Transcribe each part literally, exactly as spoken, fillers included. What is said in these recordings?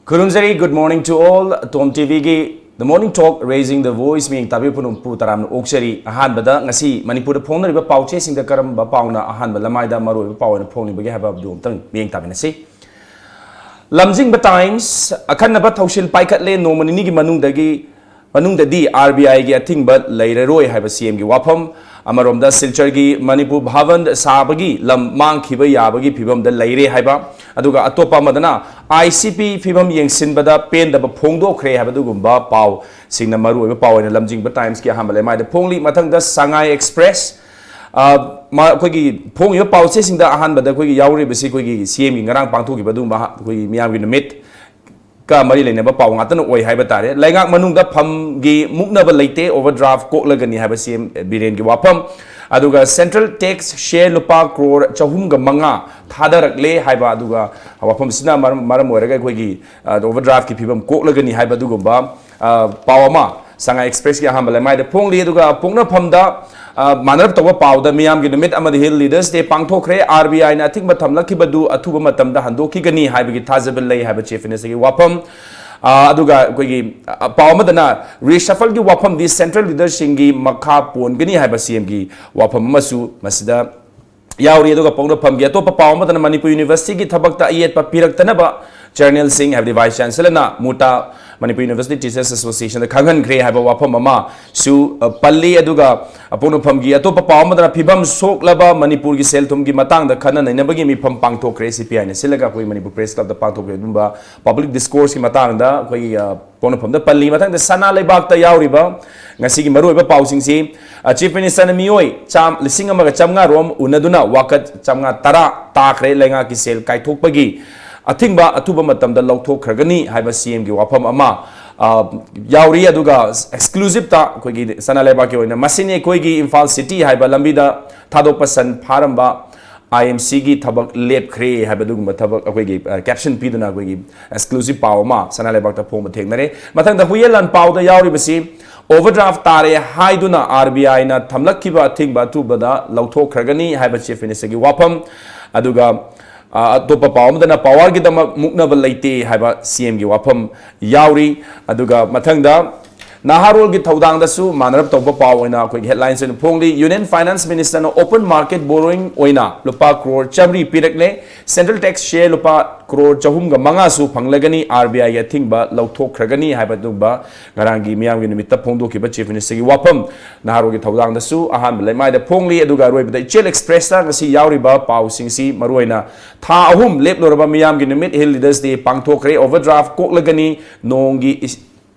ꯈꯨꯔꯨꯝꯖꯔꯤ, good morning to all. Tom TVꯒꯤ The Morning Talk, Raising the Voice, ꯃꯤꯌꯦꯡ ꯇꯥꯕꯤꯕ ꯄꯨꯝꯅꯃꯛꯄꯨ ꯇꯔꯥꯝꯅ ꯑꯣꯛꯆꯔꯤ꯫ ꯑꯍꯥꯟꯕꯗ ꯉꯁꯤ ꯃꯅꯤꯄꯨꯔꯗ ꯐꯣꯡꯅꯔꯤꯕ ꯄꯥꯎꯆꯦꯁꯤꯡꯗ ꯀꯔꯝꯕ ꯄꯥꯎꯅ ꯑꯍꯥꯟꯕ ꯂꯃꯥꯏꯗ ꯃꯔꯨꯑꯣꯏꯕ ꯄꯥꯎ ꯑꯣꯏꯅ ꯐꯣꯡꯂꯤꯕꯒꯦ ꯍꯥꯏꯕ ꯑꯗꯨ ꯑꯃꯨꯛꯇꯪ ꯃꯤꯠꯌꯦꯡ ꯇꯥꯃꯤꯟꯅꯁꯤ꯫ ꯂꯝꯖꯤꯡꯕ Times, ꯑꯈꯟꯅꯕ ꯊꯧꯁꯤꯜ ꯄꯥꯏꯈꯠꯂꯦ, ꯅꯣꯡꯃ ꯅꯤꯅꯤꯒꯤ ꯃꯅꯨꯡꯗꯒꯤ, ꯃꯅꯨꯡꯗꯗꯤ RBIꯒꯤ ꯑꯊꯤꯡꯕ ꯂꯩꯔꯔꯣꯏ ꯍꯥꯏꯕ CMꯒꯤ ꯋꯥꯐꯝ꯫ ꯑꯃꯔꯣꯝꯗ ꯁꯤꯜꯆꯔꯒꯤ ꯃꯅꯤꯄꯨꯔ ꯚꯕꯟ ꯁꯥꯕꯒꯤ ꯂꯝ ꯃꯥꯡꯈꯤꯕ ꯌꯥꯕꯒꯤ ꯐꯤꯕꯝꯗ ꯂꯩꯔꯦ ꯍꯥꯏꯕ, ꯑꯗꯨꯒ ꯑꯇꯣꯞꯄ ꯑꯃꯗꯅ ICP ꯐꯤꯕꯝ ꯌꯦꯡꯁꯤꯟꯕꯗ ꯄꯦꯟꯗꯕ ꯐꯣꯡꯗꯣꯛꯈ꯭ꯔꯦ ꯍꯥꯏꯕ ꯑꯗꯨꯒꯨꯝꯕ ꯄꯥꯎꯁꯤꯡꯅ ꯃꯔꯨꯑꯣꯏꯕ ꯄꯥꯎ ꯑꯣꯏꯅ ꯂꯝꯖꯤꯡꯕ Timesꯀꯤ ꯑꯍꯥꯟꯕ ꯂꯩꯃꯥꯏꯗ ꯐꯣꯡꯂꯤ꯫ ꯃꯊꯪꯗ ꯁꯉꯥꯏ Express, ꯑ, ꯃ-, ꯑꯩꯈꯣꯏꯒꯤ ꯐꯣꯡꯉꯤꯕ ꯄꯥꯎꯆꯦꯁꯤꯡꯗ ꯑꯍꯥꯟꯕꯗ ꯑꯩꯈꯣꯏꯒꯤ ꯌꯥꯎꯔꯤꯕꯁꯤ ꯑꯩꯈꯣꯏꯒꯤ CMꯒꯤ ꯉꯔꯥꯡ ꯄꯥꯡꯊꯣꯛꯈꯤꯕ ꯑꯗꯨꯒꯨꯝꯕ ꯍ-, ꯑꯩꯈꯣꯏꯒꯤ ꯃꯤꯌꯥꯝꯒꯤ ꯅꯨꯃꯤꯠ ꯀ ꯃꯔꯤ ꯂꯩꯅꯕ ꯄꯥꯎ ꯉꯥꯛꯇꯅ ꯑꯣꯏ ꯍꯥꯏꯕ ꯇꯥꯔꯦ꯫ ꯂꯩꯉꯥꯛ ꯃꯅꯨꯡꯗ ꯐꯝꯒꯤ ꯃꯨꯛꯅꯕ ꯂꯩꯇꯦ, overdraft ꯀꯣꯛꯂꯒꯅꯤ ꯍꯥꯏꯕ CM ꯕꯤꯔꯦꯟꯒꯤ ꯋꯥꯐꯝ꯫ ꯑꯗꯨꯒ central tax share ꯂꯨꯄꯥ ꯀ꯭ꯔꯣꯔ ꯆꯍꯨꯝꯒ ꯃꯉꯥ ꯊꯥꯗꯔꯛꯂꯦ ꯍꯥꯏꯕ, ꯑꯗꯨꯒ ꯋꯥꯐꯝꯁꯤꯅ ꯃꯔꯝ, ꯃꯔꯝ ꯑꯣꯏꯔꯒ ꯑꯩꯈꯣꯏꯒꯤ, ꯑ, overdraftꯀꯤ ꯐꯤꯕꯝ ꯀꯣꯛꯂꯒꯅꯤ ꯍꯥꯏꯕ ꯑꯗꯨꯒꯨꯝꯕ, ꯑ, ꯄꯥꯎ ꯑꯃ ꯁꯉꯥꯏ Expressꯀꯤ ꯑꯍꯥꯟꯕ ꯂꯩꯃꯥꯏꯗ ꯐꯣꯡꯂꯤ꯫ ꯑꯗꯨꯒ ꯄꯣꯛꯅꯐꯝꯗ, ꯑ, ꯃꯥꯟꯅꯔꯞ ꯇꯧꯕ ꯄꯥꯎꯗ ꯃꯤꯌꯥꯝꯒꯤ ꯅꯨꯃꯤꯠ ꯑꯃꯗꯤ Hill Leaders Day ꯄꯥꯡꯊꯣꯛꯈ꯭ꯔꯦ꯫ RBIꯅ ꯑꯊꯤꯡꯕ ꯊꯝꯂꯛꯈꯤꯕꯗꯨ ꯑꯊꯨꯕ ꯃꯇꯝꯗ ꯍꯟꯗꯣꯛꯈꯤꯒꯅꯤ ꯍꯥꯏꯕꯒꯤ ꯊꯥꯖꯕ ꯂꯩ ꯍꯥꯏꯕ Chief Ministerꯒꯤ ꯋꯥꯐꯝ꯫ ꯑ, ꯑꯗꯨꯒ ꯑꯩꯈꯣꯏꯒꯤ, ꯑ, ꯄꯥꯎ ꯑꯃꯗꯅ reshuffleꯒꯤ ꯋꯥꯐꯝꯗꯤ central leaderꯁꯤꯡꯒꯤ ꯃꯈꯥ ꯄꯣꯟꯒꯅꯤ ꯍꯥꯏꯕ CMꯒꯤ ꯋꯥꯐꯝ ꯑꯃꯁꯨ ꯃꯁꯤꯗ ꯌꯥꯎꯔꯤ꯫ ꯑꯗꯨꯒ ꯄꯣꯛꯅꯐꯝꯒꯤ ꯑꯇꯣꯞꯄ ꯄꯥꯎ ꯑꯃꯗꯅ ꯃꯅꯤꯄꯨꯔ Universityꯒꯤ ꯊꯕꯛꯇ ꯑꯌꯦꯠꯄ ꯄꯤꯔꯛꯇꯅꯕ chairmanꯁꯤꯡ, ꯍꯥꯏꯕꯗꯤ Vice Chancellorꯅ ꯃꯨꯇꯥ, Manipur University Teachers Associationꯗ ꯈꯪꯍꯟꯈ꯭ꯔꯦ ꯍꯥꯏꯕ ꯋꯥꯐꯝ ꯑꯃꯁꯨ, ꯑ, ꯄꯜꯂꯤ꯫ ꯑꯗꯨꯒ ꯄꯣꯛꯅꯐꯝꯒꯤ ꯑꯇꯣꯞꯄ ꯄꯥꯎ ꯑꯃꯗꯅ ꯐꯤꯕꯝ ꯁꯣꯛꯂꯕ ꯃꯅꯤꯄꯨꯔꯒꯤ ꯁꯦꯜ ꯊꯨꯝꯒꯤ ꯃꯇꯥꯡꯗ ꯈꯟꯅ ꯅꯩꯅꯕꯒꯤ ꯃꯤꯐꯝ ꯄꯥꯡꯊꯣꯛꯈ꯭ꯔꯦ꯫ CPIꯅ ꯁꯤꯜꯂꯒ ꯑꯩꯈꯣꯏ ꯃꯅꯤꯄꯨꯔ Press Clubꯇ ꯄꯥꯡꯊꯣꯛꯈꯤꯕ ꯑꯗꯨꯒꯨꯝꯕ public discourseꯀꯤ ꯃꯇꯥꯡꯗ ꯑꯩꯈꯣꯏꯒꯤ, ꯑ, ꯄꯣꯛꯅꯐꯝꯗ ꯄꯜꯂꯤ꯫ ꯃꯊꯪꯗ ꯁꯅꯥ ꯂꯩꯕꯥꯛꯇ ꯌꯥꯎꯔꯤꯕ ꯉꯁꯤꯒꯤ ꯃꯔꯨꯑꯣꯏꯕ ꯄꯥꯎꯁꯤꯡꯁꯤ, ꯑ, Chief Ministerꯅ ꯃꯤꯑꯣꯏ ꯆꯥꯝ-, ꯂꯤꯁꯤꯡ ꯑꯃꯒ ꯆꯥꯝꯃꯉꯥ ꯔꯣꯝ ꯎꯅꯗꯨꯅ ꯋꯥꯀꯠ ꯆꯥꯝꯃꯉꯥ ꯇꯔꯥ ꯇꯥꯈ꯭ꯔꯦ꯫ ꯂꯩꯉꯥꯛꯀꯤ ꯁꯦꯜ ꯀꯥꯏꯊꯣꯛꯄꯒꯤ ꯑꯊꯤꯡꯕ ꯑꯊꯨꯕ ꯃꯇꯝꯗ ꯂꯧꯊꯣꯛꯈ꯭ꯔꯒꯅꯤ ꯍꯥꯏꯕ CMꯒꯤ ꯋꯥꯐꯝ ꯑꯃ, ꯑ, ꯌꯥꯎꯔꯤ꯫ ꯑꯗꯨꯒ exclusiveꯇ ꯑꯩꯈꯣꯏꯒꯤ ꯁꯅꯥ ꯂꯩꯕꯥꯛꯀꯤ ꯑꯣꯏꯅ ꯃꯁꯤꯅꯤ ꯑꯩꯈꯣꯏꯒꯤ ꯏꯝꯐꯥꯜ city ꯍꯥꯏꯕ ꯂꯝꯕꯤꯗ ꯊꯥꯗꯣꯛꯄ ꯁꯟ ꯐꯥꯔꯝꯕ IMCꯒꯤ ꯊꯕꯛ ꯂꯦꯞꯈ꯭ꯔꯦ ꯍꯥꯏꯕ ꯑꯗꯨꯒꯨꯝꯕ ꯊꯕꯛ ꯑꯩꯈꯣꯏꯒꯤ, ꯑ, caption ꯄꯤꯗꯨꯅ ꯑꯩꯈꯣꯏꯒꯤ exclusive ꯄꯥꯎ ꯑꯃ ꯁꯅꯥ ꯂꯩꯕꯥꯛꯇ ꯐꯣꯡꯕ ꯊꯦꯡꯅꯔꯦ꯫ ꯃꯊꯪꯗ ꯍꯨꯏꯌꯦꯟ ꯂꯥꯟꯄꯥꯎꯗ ꯌꯥꯎꯔꯤꯕꯁꯤ overdraft ꯇꯥꯔꯦ ꯍꯥꯏꯗꯨꯅ RBIꯅ ꯊꯝꯂꯛꯈꯤꯕ ꯑꯊꯤꯡꯕ ꯑꯊꯨꯕꯗ ꯂꯧꯊꯣꯛꯈ꯭ꯔꯒꯅꯤ ꯍꯥꯏꯕ Chief Ministerꯒꯤ ꯋꯥꯐꯝ꯫ ꯑꯗꯨꯒ ꯑ, ꯑꯇꯣꯞꯄ ꯄꯥꯎ ꯑꯃꯗꯅ powerꯒꯤꯗꯃꯛ ꯃꯨꯛꯅꯕ ꯂꯩꯇꯦ ꯍꯥꯏꯕ CMꯒꯤ ꯋꯥꯐꯝ ꯌꯥꯎꯔꯤ꯫ ꯑꯗꯨꯒ ꯃꯊꯪꯗ ꯅꯍꯥꯔꯣꯜꯒꯤ ꯊꯧꯗꯥꯡꯗꯁꯨ ꯃꯥꯟꯅꯔꯞ ꯇꯧꯕ ꯄꯥꯎ ꯑꯣꯏꯅ ꯑꯩꯈꯣꯏꯒꯤ headlineꯁ ꯑꯣꯏꯅ ꯐꯣꯡꯂꯤ꯫ Union Finance Ministerꯅ open market borrowing ꯑꯣꯏꯅ ꯂꯨꯄꯥ ꯀ꯭ꯔꯣꯔ ꯆꯥꯃꯔꯤ ꯄꯤꯔꯛꯂꯦ꯫ Central tax share ꯂꯨꯄꯥ ꯀ꯭ꯔꯣꯔ ꯆꯍꯨꯝꯒ ꯃꯉꯥꯁꯨ ꯐꯪꯂꯒꯅꯤ, RBIꯒꯤ ꯑꯊꯤꯡꯕ ꯂꯧꯊꯣꯛꯈ꯭ꯔꯒꯅꯤ ꯍꯥꯏꯕ ꯑꯗꯨꯒꯨꯝꯕ ꯉꯔꯥꯡꯒꯤ ꯃꯤꯌꯥꯝꯒꯤ ꯅꯨꯃꯤꯠꯇ ꯐꯣꯡꯗꯣꯛꯈꯤꯕ Chief Ministerꯒꯤ ꯋꯥꯐꯝ ꯅꯍꯥꯔꯣꯜꯒꯤ ꯊꯧꯗꯥꯡꯗꯁꯨ ꯑꯍꯥꯟꯕ ꯂꯩꯃꯥꯏꯗ ꯐꯣꯡꯂꯤ꯫ ꯑꯗꯨꯒ ꯑꯔꯣꯏꯕꯗ ꯏꯆꯦꯜ Expressꯇ ꯉꯁꯤ ꯌꯥꯎꯔꯤꯕ ꯄꯥꯎꯁꯤꯡꯁꯤ ꯃꯔꯨꯑꯣꯏꯅ ꯊꯥ ꯑꯍꯨꯝ ꯂꯦꯞꯂꯨꯔꯕ ꯃꯤꯌꯥꯝꯒꯤ ꯅꯨꯃꯤꯠ, Hill Leaders Day ꯄꯥꯡꯊꯣꯛꯈ꯭ꯔꯦ, overdraft ꯀꯣꯛꯂꯒꯅꯤ, ꯅꯣꯡꯒꯤ ꯏꯁ-,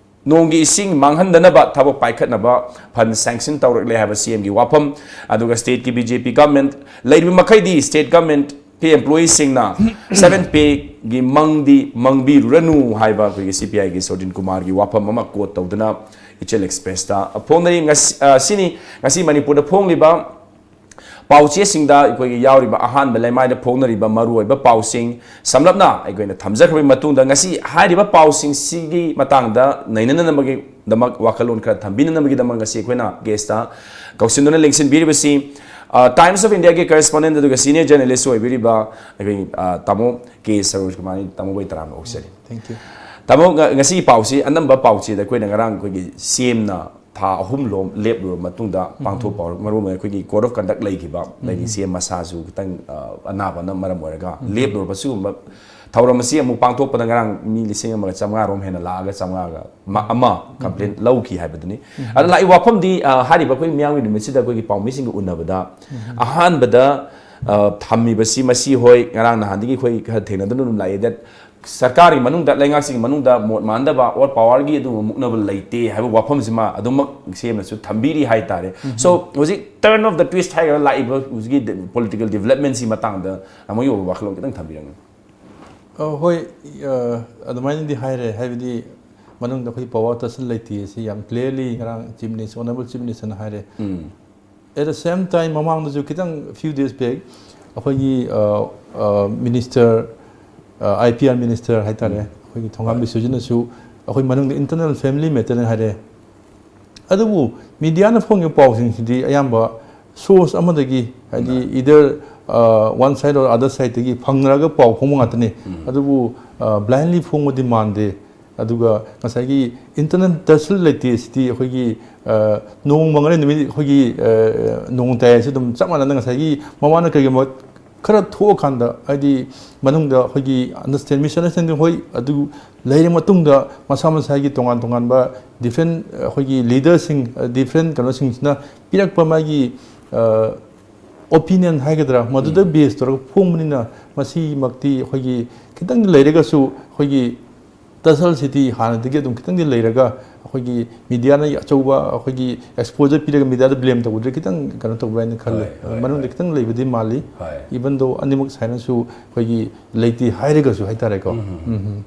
ꯅꯣꯡꯒꯤ ꯏꯁꯤꯡ ꯃꯥꯡꯍꯟꯗꯅꯕ ꯊꯕꯛ ꯄꯥꯏꯈꯠꯅꯕ fund sanction ꯇꯧꯔꯛꯂꯦ ꯍꯥꯏꯕ CMꯒꯤ ꯋꯥꯐꯝ꯫ ꯑꯗꯨꯒ stateꯀꯤ BJP government ꯂꯩꯔꯤꯕ ꯃꯈꯩꯗꯤ state governmentꯀꯤ employeeꯁꯤꯡꯅ seven payꯒꯤ ꯃꯪꯗꯤ ꯃꯪꯕꯤꯔꯨꯔꯅꯨ ꯍꯥꯏꯕ ꯑꯩꯈꯣꯏꯒꯤ CPIꯒꯤ ꯁꯣꯔꯗꯤꯟ ꯀꯨꯃꯥꯔꯒꯤ ꯋꯥꯐꯝ ꯑꯃ quote ꯇꯧꯗꯨꯅ ꯏꯆꯦꯜ Expressꯇ ꯐꯣꯡꯅꯔꯤ꯫ ꯉꯁꯤ, ꯑ, ꯁꯤꯅꯤ ꯉꯁꯤ ꯃꯅꯤꯄꯨꯔꯗ ꯐꯣꯡꯂꯤꯕ ꯄꯥꯎꯆꯦꯁꯤꯡꯗ ꯑꯩꯈꯣꯏꯒꯤ ꯌꯥꯎꯔꯤꯕ ꯑꯍꯥꯟꯕ ꯂꯩꯃꯥꯏꯗ ꯐꯣꯡꯅꯔꯤꯕ ꯃꯔꯨꯑꯣꯏꯕ ꯄꯥꯎꯁꯤꯡ ꯁꯝꯂꯞꯅ ꯑꯩꯈꯣꯏꯅ ꯊꯝꯖꯈ꯭ꯔꯕꯒꯤ ꯃꯇꯨꯡꯗ, ꯉꯁꯤ ꯍꯥꯏꯔꯤꯕ ꯄꯥꯎꯁꯤꯡꯁꯤꯒꯤ ꯃꯇꯥꯡꯗ ꯅꯩꯅꯅꯅꯕꯒꯤꯗꯃꯛ, ꯋꯥꯈꯜꯂꯣꯟ ꯈꯔ ꯊꯝꯕꯤꯅꯅꯕꯒꯤꯗꯃꯛ ꯉꯁꯤ ꯑꯩꯈꯣꯏꯅ guestꯇ ꯀꯧꯁꯤꯟꯗꯨꯅ ꯂꯦꯡꯁꯤꯟꯕꯤꯔꯤꯕꯁꯤ, ꯑ, Times of Indiaꯒꯤ correspondent ꯑꯗꯨꯒ senior journalist ꯑꯣꯏꯕꯤꯔꯤꯕ ꯑꯩꯈꯣꯏ, ꯑ, ꯇꯥꯃꯣ ꯀꯦ ꯁꯔꯣꯖ ꯀꯨꯃꯥꯔꯅꯤ꯫ ꯇꯥꯃꯣꯕꯨ ꯑꯩ ꯇꯔꯥꯝꯅ ꯑꯣꯛꯆꯔꯤ꯫ Thank you. ꯇꯥꯃꯣ, ꯉ-, ꯉꯁꯤꯒꯤ ꯄꯥꯎꯁꯤ, ꯑꯅꯝꯕ ꯄꯥꯎꯆꯦꯗ ꯑꯩꯈꯣꯏꯅ ꯉꯔꯥꯡ ꯑꯩꯈꯣꯏꯒꯤ CMꯅ ꯊꯥ ꯑꯍꯨꯝ ꯂꯣꯝ ꯂꯦꯞꯂꯨꯔꯕ ꯃꯇꯨꯡꯗ ꯄꯥꯡꯊꯣꯛꯄ, ꯃꯔꯨ ꯑꯣꯏꯅ ꯑꯩꯈꯣꯏꯒꯤ code of conduct ꯂꯩꯈꯤꯕ, ꯂꯩꯔꯤ, CM ꯃꯁꯥꯁꯨ ꯈꯤꯇꯪ, ꯑ, ꯑꯅꯥꯕꯅ ꯃꯔꯝ ꯑꯣꯏꯔꯒ ꯂꯦꯞꯂꯨꯔꯕ ꯁꯤꯒꯨꯝꯕ ꯊꯧꯔꯝ ꯑꯁꯤ ꯑꯃꯨꯛ ꯄꯥꯡꯊꯣꯛꯄꯗ ꯉꯔꯥꯡ ꯃꯤ ꯂꯤꯁꯤꯡ ꯑꯃꯒ ꯆꯥꯝꯃꯉꯥ ꯔꯣꯝ ꯍꯦꯟꯅ ꯂꯥꯛꯑꯒ ꯆꯥꯝꯃꯉꯥꯒ ꯃ-, ꯑꯃ complaint ꯂꯧꯈꯤ ꯍꯥꯏꯕꯗꯨꯅꯤ꯫ ꯑꯗ ꯂꯥꯛꯏ ꯋꯥꯐꯝꯗꯤ, ꯑ, ꯍꯥꯏꯔꯤꯕ ꯑꯩꯈꯣꯏ ꯃꯤꯌꯥꯝꯒꯤ ꯅꯨꯃꯤꯠꯁꯤꯗ ꯑꯩꯈꯣꯏꯒꯤ ꯄꯥꯎꯃꯤꯁꯤꯡꯒ ꯎꯅꯕꯗ ꯑꯍꯥꯟꯕꯗ, ꯑ, ꯊꯝꯃꯤꯕꯁꯤ ꯃꯁꯤ, ꯍꯣꯏ, ꯉꯔꯥꯡ ꯅꯍꯥꯟꯗꯒꯤ ꯑꯩꯈꯣꯏ ꯈꯔ ꯊꯦꯡꯅꯗꯨꯅ ꯑꯗꯨꯝ ꯂꯥꯛꯏ, that ꯁꯔꯀꯥꯔꯒꯤ ꯃꯅꯨꯡꯗ, ꯂꯩꯉꯥꯛꯁꯤꯡꯒꯤ ꯃꯅꯨꯡꯗ ꯃꯣꯠ ꯃꯥꯟꯗꯕ or powerꯒꯤ ꯑꯗꯨꯒꯨꯝꯕ ꯃꯨꯛꯅꯕ ꯂꯩꯇꯦ ꯍꯥꯏꯕ ꯋꯥꯐꯝꯁꯤꯃ ꯑꯗꯨꯃꯛ CMꯅꯁꯨ ꯊꯝꯕꯤꯔꯤ ꯍꯥꯏꯇꯥꯔꯦ꯫ So, ꯍꯧꯖꯤꯛ turn of the twist ꯍꯥꯏꯒꯗ꯭ꯔꯥ, ꯂꯥꯛꯏꯕ ꯍꯧꯖꯤꯛꯀꯤ political developmentꯁꯤ ꯃꯇꯥꯡꯗ ꯇꯥꯃꯣꯒꯤ ꯑꯣꯏꯕ ꯋꯥꯈꯜꯂꯣꯟ ꯈꯤꯇꯪ ꯊꯝꯕꯤꯔꯝꯒꯅꯤ꯫ ꯑ, ꯍꯣꯏ, ꯑ, ꯑꯗꯨꯃꯥꯏꯅꯗꯤ ꯍꯥꯏꯔꯦ, ꯍꯥꯏꯕꯗꯤ ꯃꯅꯨꯡꯗ ꯑꯩꯈꯣꯏ power touch ꯂꯩꯇꯦ ꯁꯤ ꯌꯥꯝ clearly ꯉꯔꯥꯡ Chief Minister, Honorable Chief Ministerꯅ ꯍꯥꯏꯔꯦ꯫ At the same time, ꯃꯃꯥꯡꯗꯁꯨ ꯈꯤꯇꯪ few days back ꯑꯩꯈꯣꯏꯒꯤ, ꯑ, ꯑ, minister, ꯑ, IPR minister ꯍꯥꯏꯇꯥꯔꯦ, ꯑꯩꯈꯣꯏꯒꯤ ꯊꯣꯡꯒꯥꯝ ꯕꯤꯁ꯭ꯋꯖꯤꯠꯅꯁꯨ ꯑꯩꯈꯣꯏ ꯃꯅꯨꯡꯗ internal family matterꯅ ꯍꯥꯏꯔꯦ꯫ ꯑꯗꯨꯕꯨ mediaꯅ ꯐꯣꯡꯉꯤꯕ ꯄꯥꯎꯁꯤꯡꯁꯤꯗꯤ ꯑꯌꯥꯝꯕ source ꯑꯃꯗꯒꯤ, ꯍꯥꯏꯗꯤ either one side or other ꯁꯥꯏꯠꯇꯒꯤ ꯐꯪꯅꯔꯒ ꯄꯥꯎ ꯐꯣꯡꯕ ꯉꯥꯛꯇꯅꯤ꯫ ꯑꯗꯨꯕꯨ ꯕ꯭ꯂꯥꯏꯟꯂꯤ ꯐꯣꯡꯕꯗꯤ ꯃꯥꯟꯗꯦ꯫ ꯑꯗꯨꯒ ꯉꯁꯥꯏꯒꯤ ꯏꯟꯇꯔꯅꯦꯜ ꯇꯁꯜ ꯂꯩꯇꯦ ꯁꯤꯗꯤ ꯑꯩꯈꯣꯏꯒꯤ ꯅꯣꯡ ꯃꯪꯉꯅꯤ ꯅꯨꯃꯤꯠ ꯑꯩꯈꯣꯏꯒꯤ ꯅꯣꯡ ꯇꯥꯏ ꯍꯥꯏꯁꯤ ꯑꯗꯨꯝ ꯆꯞ ꯃꯥꯟꯅꯅ ꯉꯁꯥꯏꯒꯤ ꯃꯃꯥꯅ ꯀꯩꯒꯨꯝꯕ ꯈꯔ ꯊꯣꯛꯑꯀꯥꯟꯗ ꯍꯥꯏꯗꯤ ꯃꯅꯨꯡꯗ ꯑꯩꯈꯣꯏꯒꯤ ꯑꯟꯗꯔꯁꯇꯦꯟ ꯃꯤꯁꯑꯟꯗꯔꯁꯇꯦꯟꯗꯤꯡ ꯍꯣꯏ ꯑꯗꯨ ꯂꯩꯔ ꯃꯇꯨꯡꯗ ꯃꯁꯥ ꯃꯁꯥꯒꯤ ꯇꯣꯉꯥꯟ ꯇꯣꯉꯥꯟꯕ ꯗꯤꯐ꯭ꯔꯦꯟ ꯑꯩꯈꯣꯏꯒꯤ ꯂꯤꯗꯔꯁꯤꯡ ꯗꯤꯐ꯭ꯔꯦꯟ ꯀꯩꯅꯣꯁꯤꯡꯁꯤꯅ ꯄꯤꯔꯛꯄ ꯃꯥꯒꯤ ꯑꯣꯄꯤꯅꯤꯌꯟ ꯍꯥꯏꯒꯗ꯭ꯔꯥ ꯃꯗꯨꯗ ꯕꯦꯁ ꯇꯧꯔꯒ ꯐꯣꯡꯕꯅꯤꯅ ꯃꯁꯤꯃꯛꯇꯤ ꯑꯩꯈꯣꯏꯒꯤ ꯈꯤꯇꯪ ꯂꯩꯔꯒꯁꯨ ꯑꯩꯈꯣꯏꯒꯤ ꯇꯁꯜꯁꯤꯗꯤ ꯍꯥꯟꯅꯗꯒꯤ ꯑꯗꯨꯝ ꯈꯤꯇꯪꯗꯤ ꯂꯩꯔꯒ ꯑꯩꯈꯣꯏꯒꯤ ꯃꯤꯗꯤꯌꯥꯅ ꯑꯆꯧꯕ ꯑꯩꯈꯣꯏꯒꯤ ꯑꯦꯛꯁꯄꯣꯖꯔ ꯄꯤꯔꯒ ꯃꯤꯗꯤꯌꯥꯗ ꯕ꯭ꯂꯦꯝ ꯇꯧꯕꯗ꯭ꯔꯦ ꯈꯤꯇꯪ ꯀꯩꯅꯣ ꯇꯧꯕ꯭ꯔꯥ ꯍꯥꯏꯅ ꯈꯜꯂꯦ꯫ ꯍꯣꯏ, ꯍꯣꯏ, ꯃꯅꯨꯡꯗ ꯍꯣꯏ꯫ ꯈꯤꯇꯪ ꯂꯩꯕꯗꯤ ꯃꯥꯜꯂꯤ꯫ ꯍꯣꯏ꯫ ꯏꯚꯟ ꯗꯣ ꯑꯅꯤꯃꯛ ꯁꯥꯏꯅꯁꯨ ꯑꯩꯈꯣꯏꯒꯤ ꯂꯩꯇꯦ ꯍꯥꯏꯔꯒꯁꯨ ꯍꯥꯏꯇꯥꯔꯦꯀꯣ꯫ ꯎꯝ꯫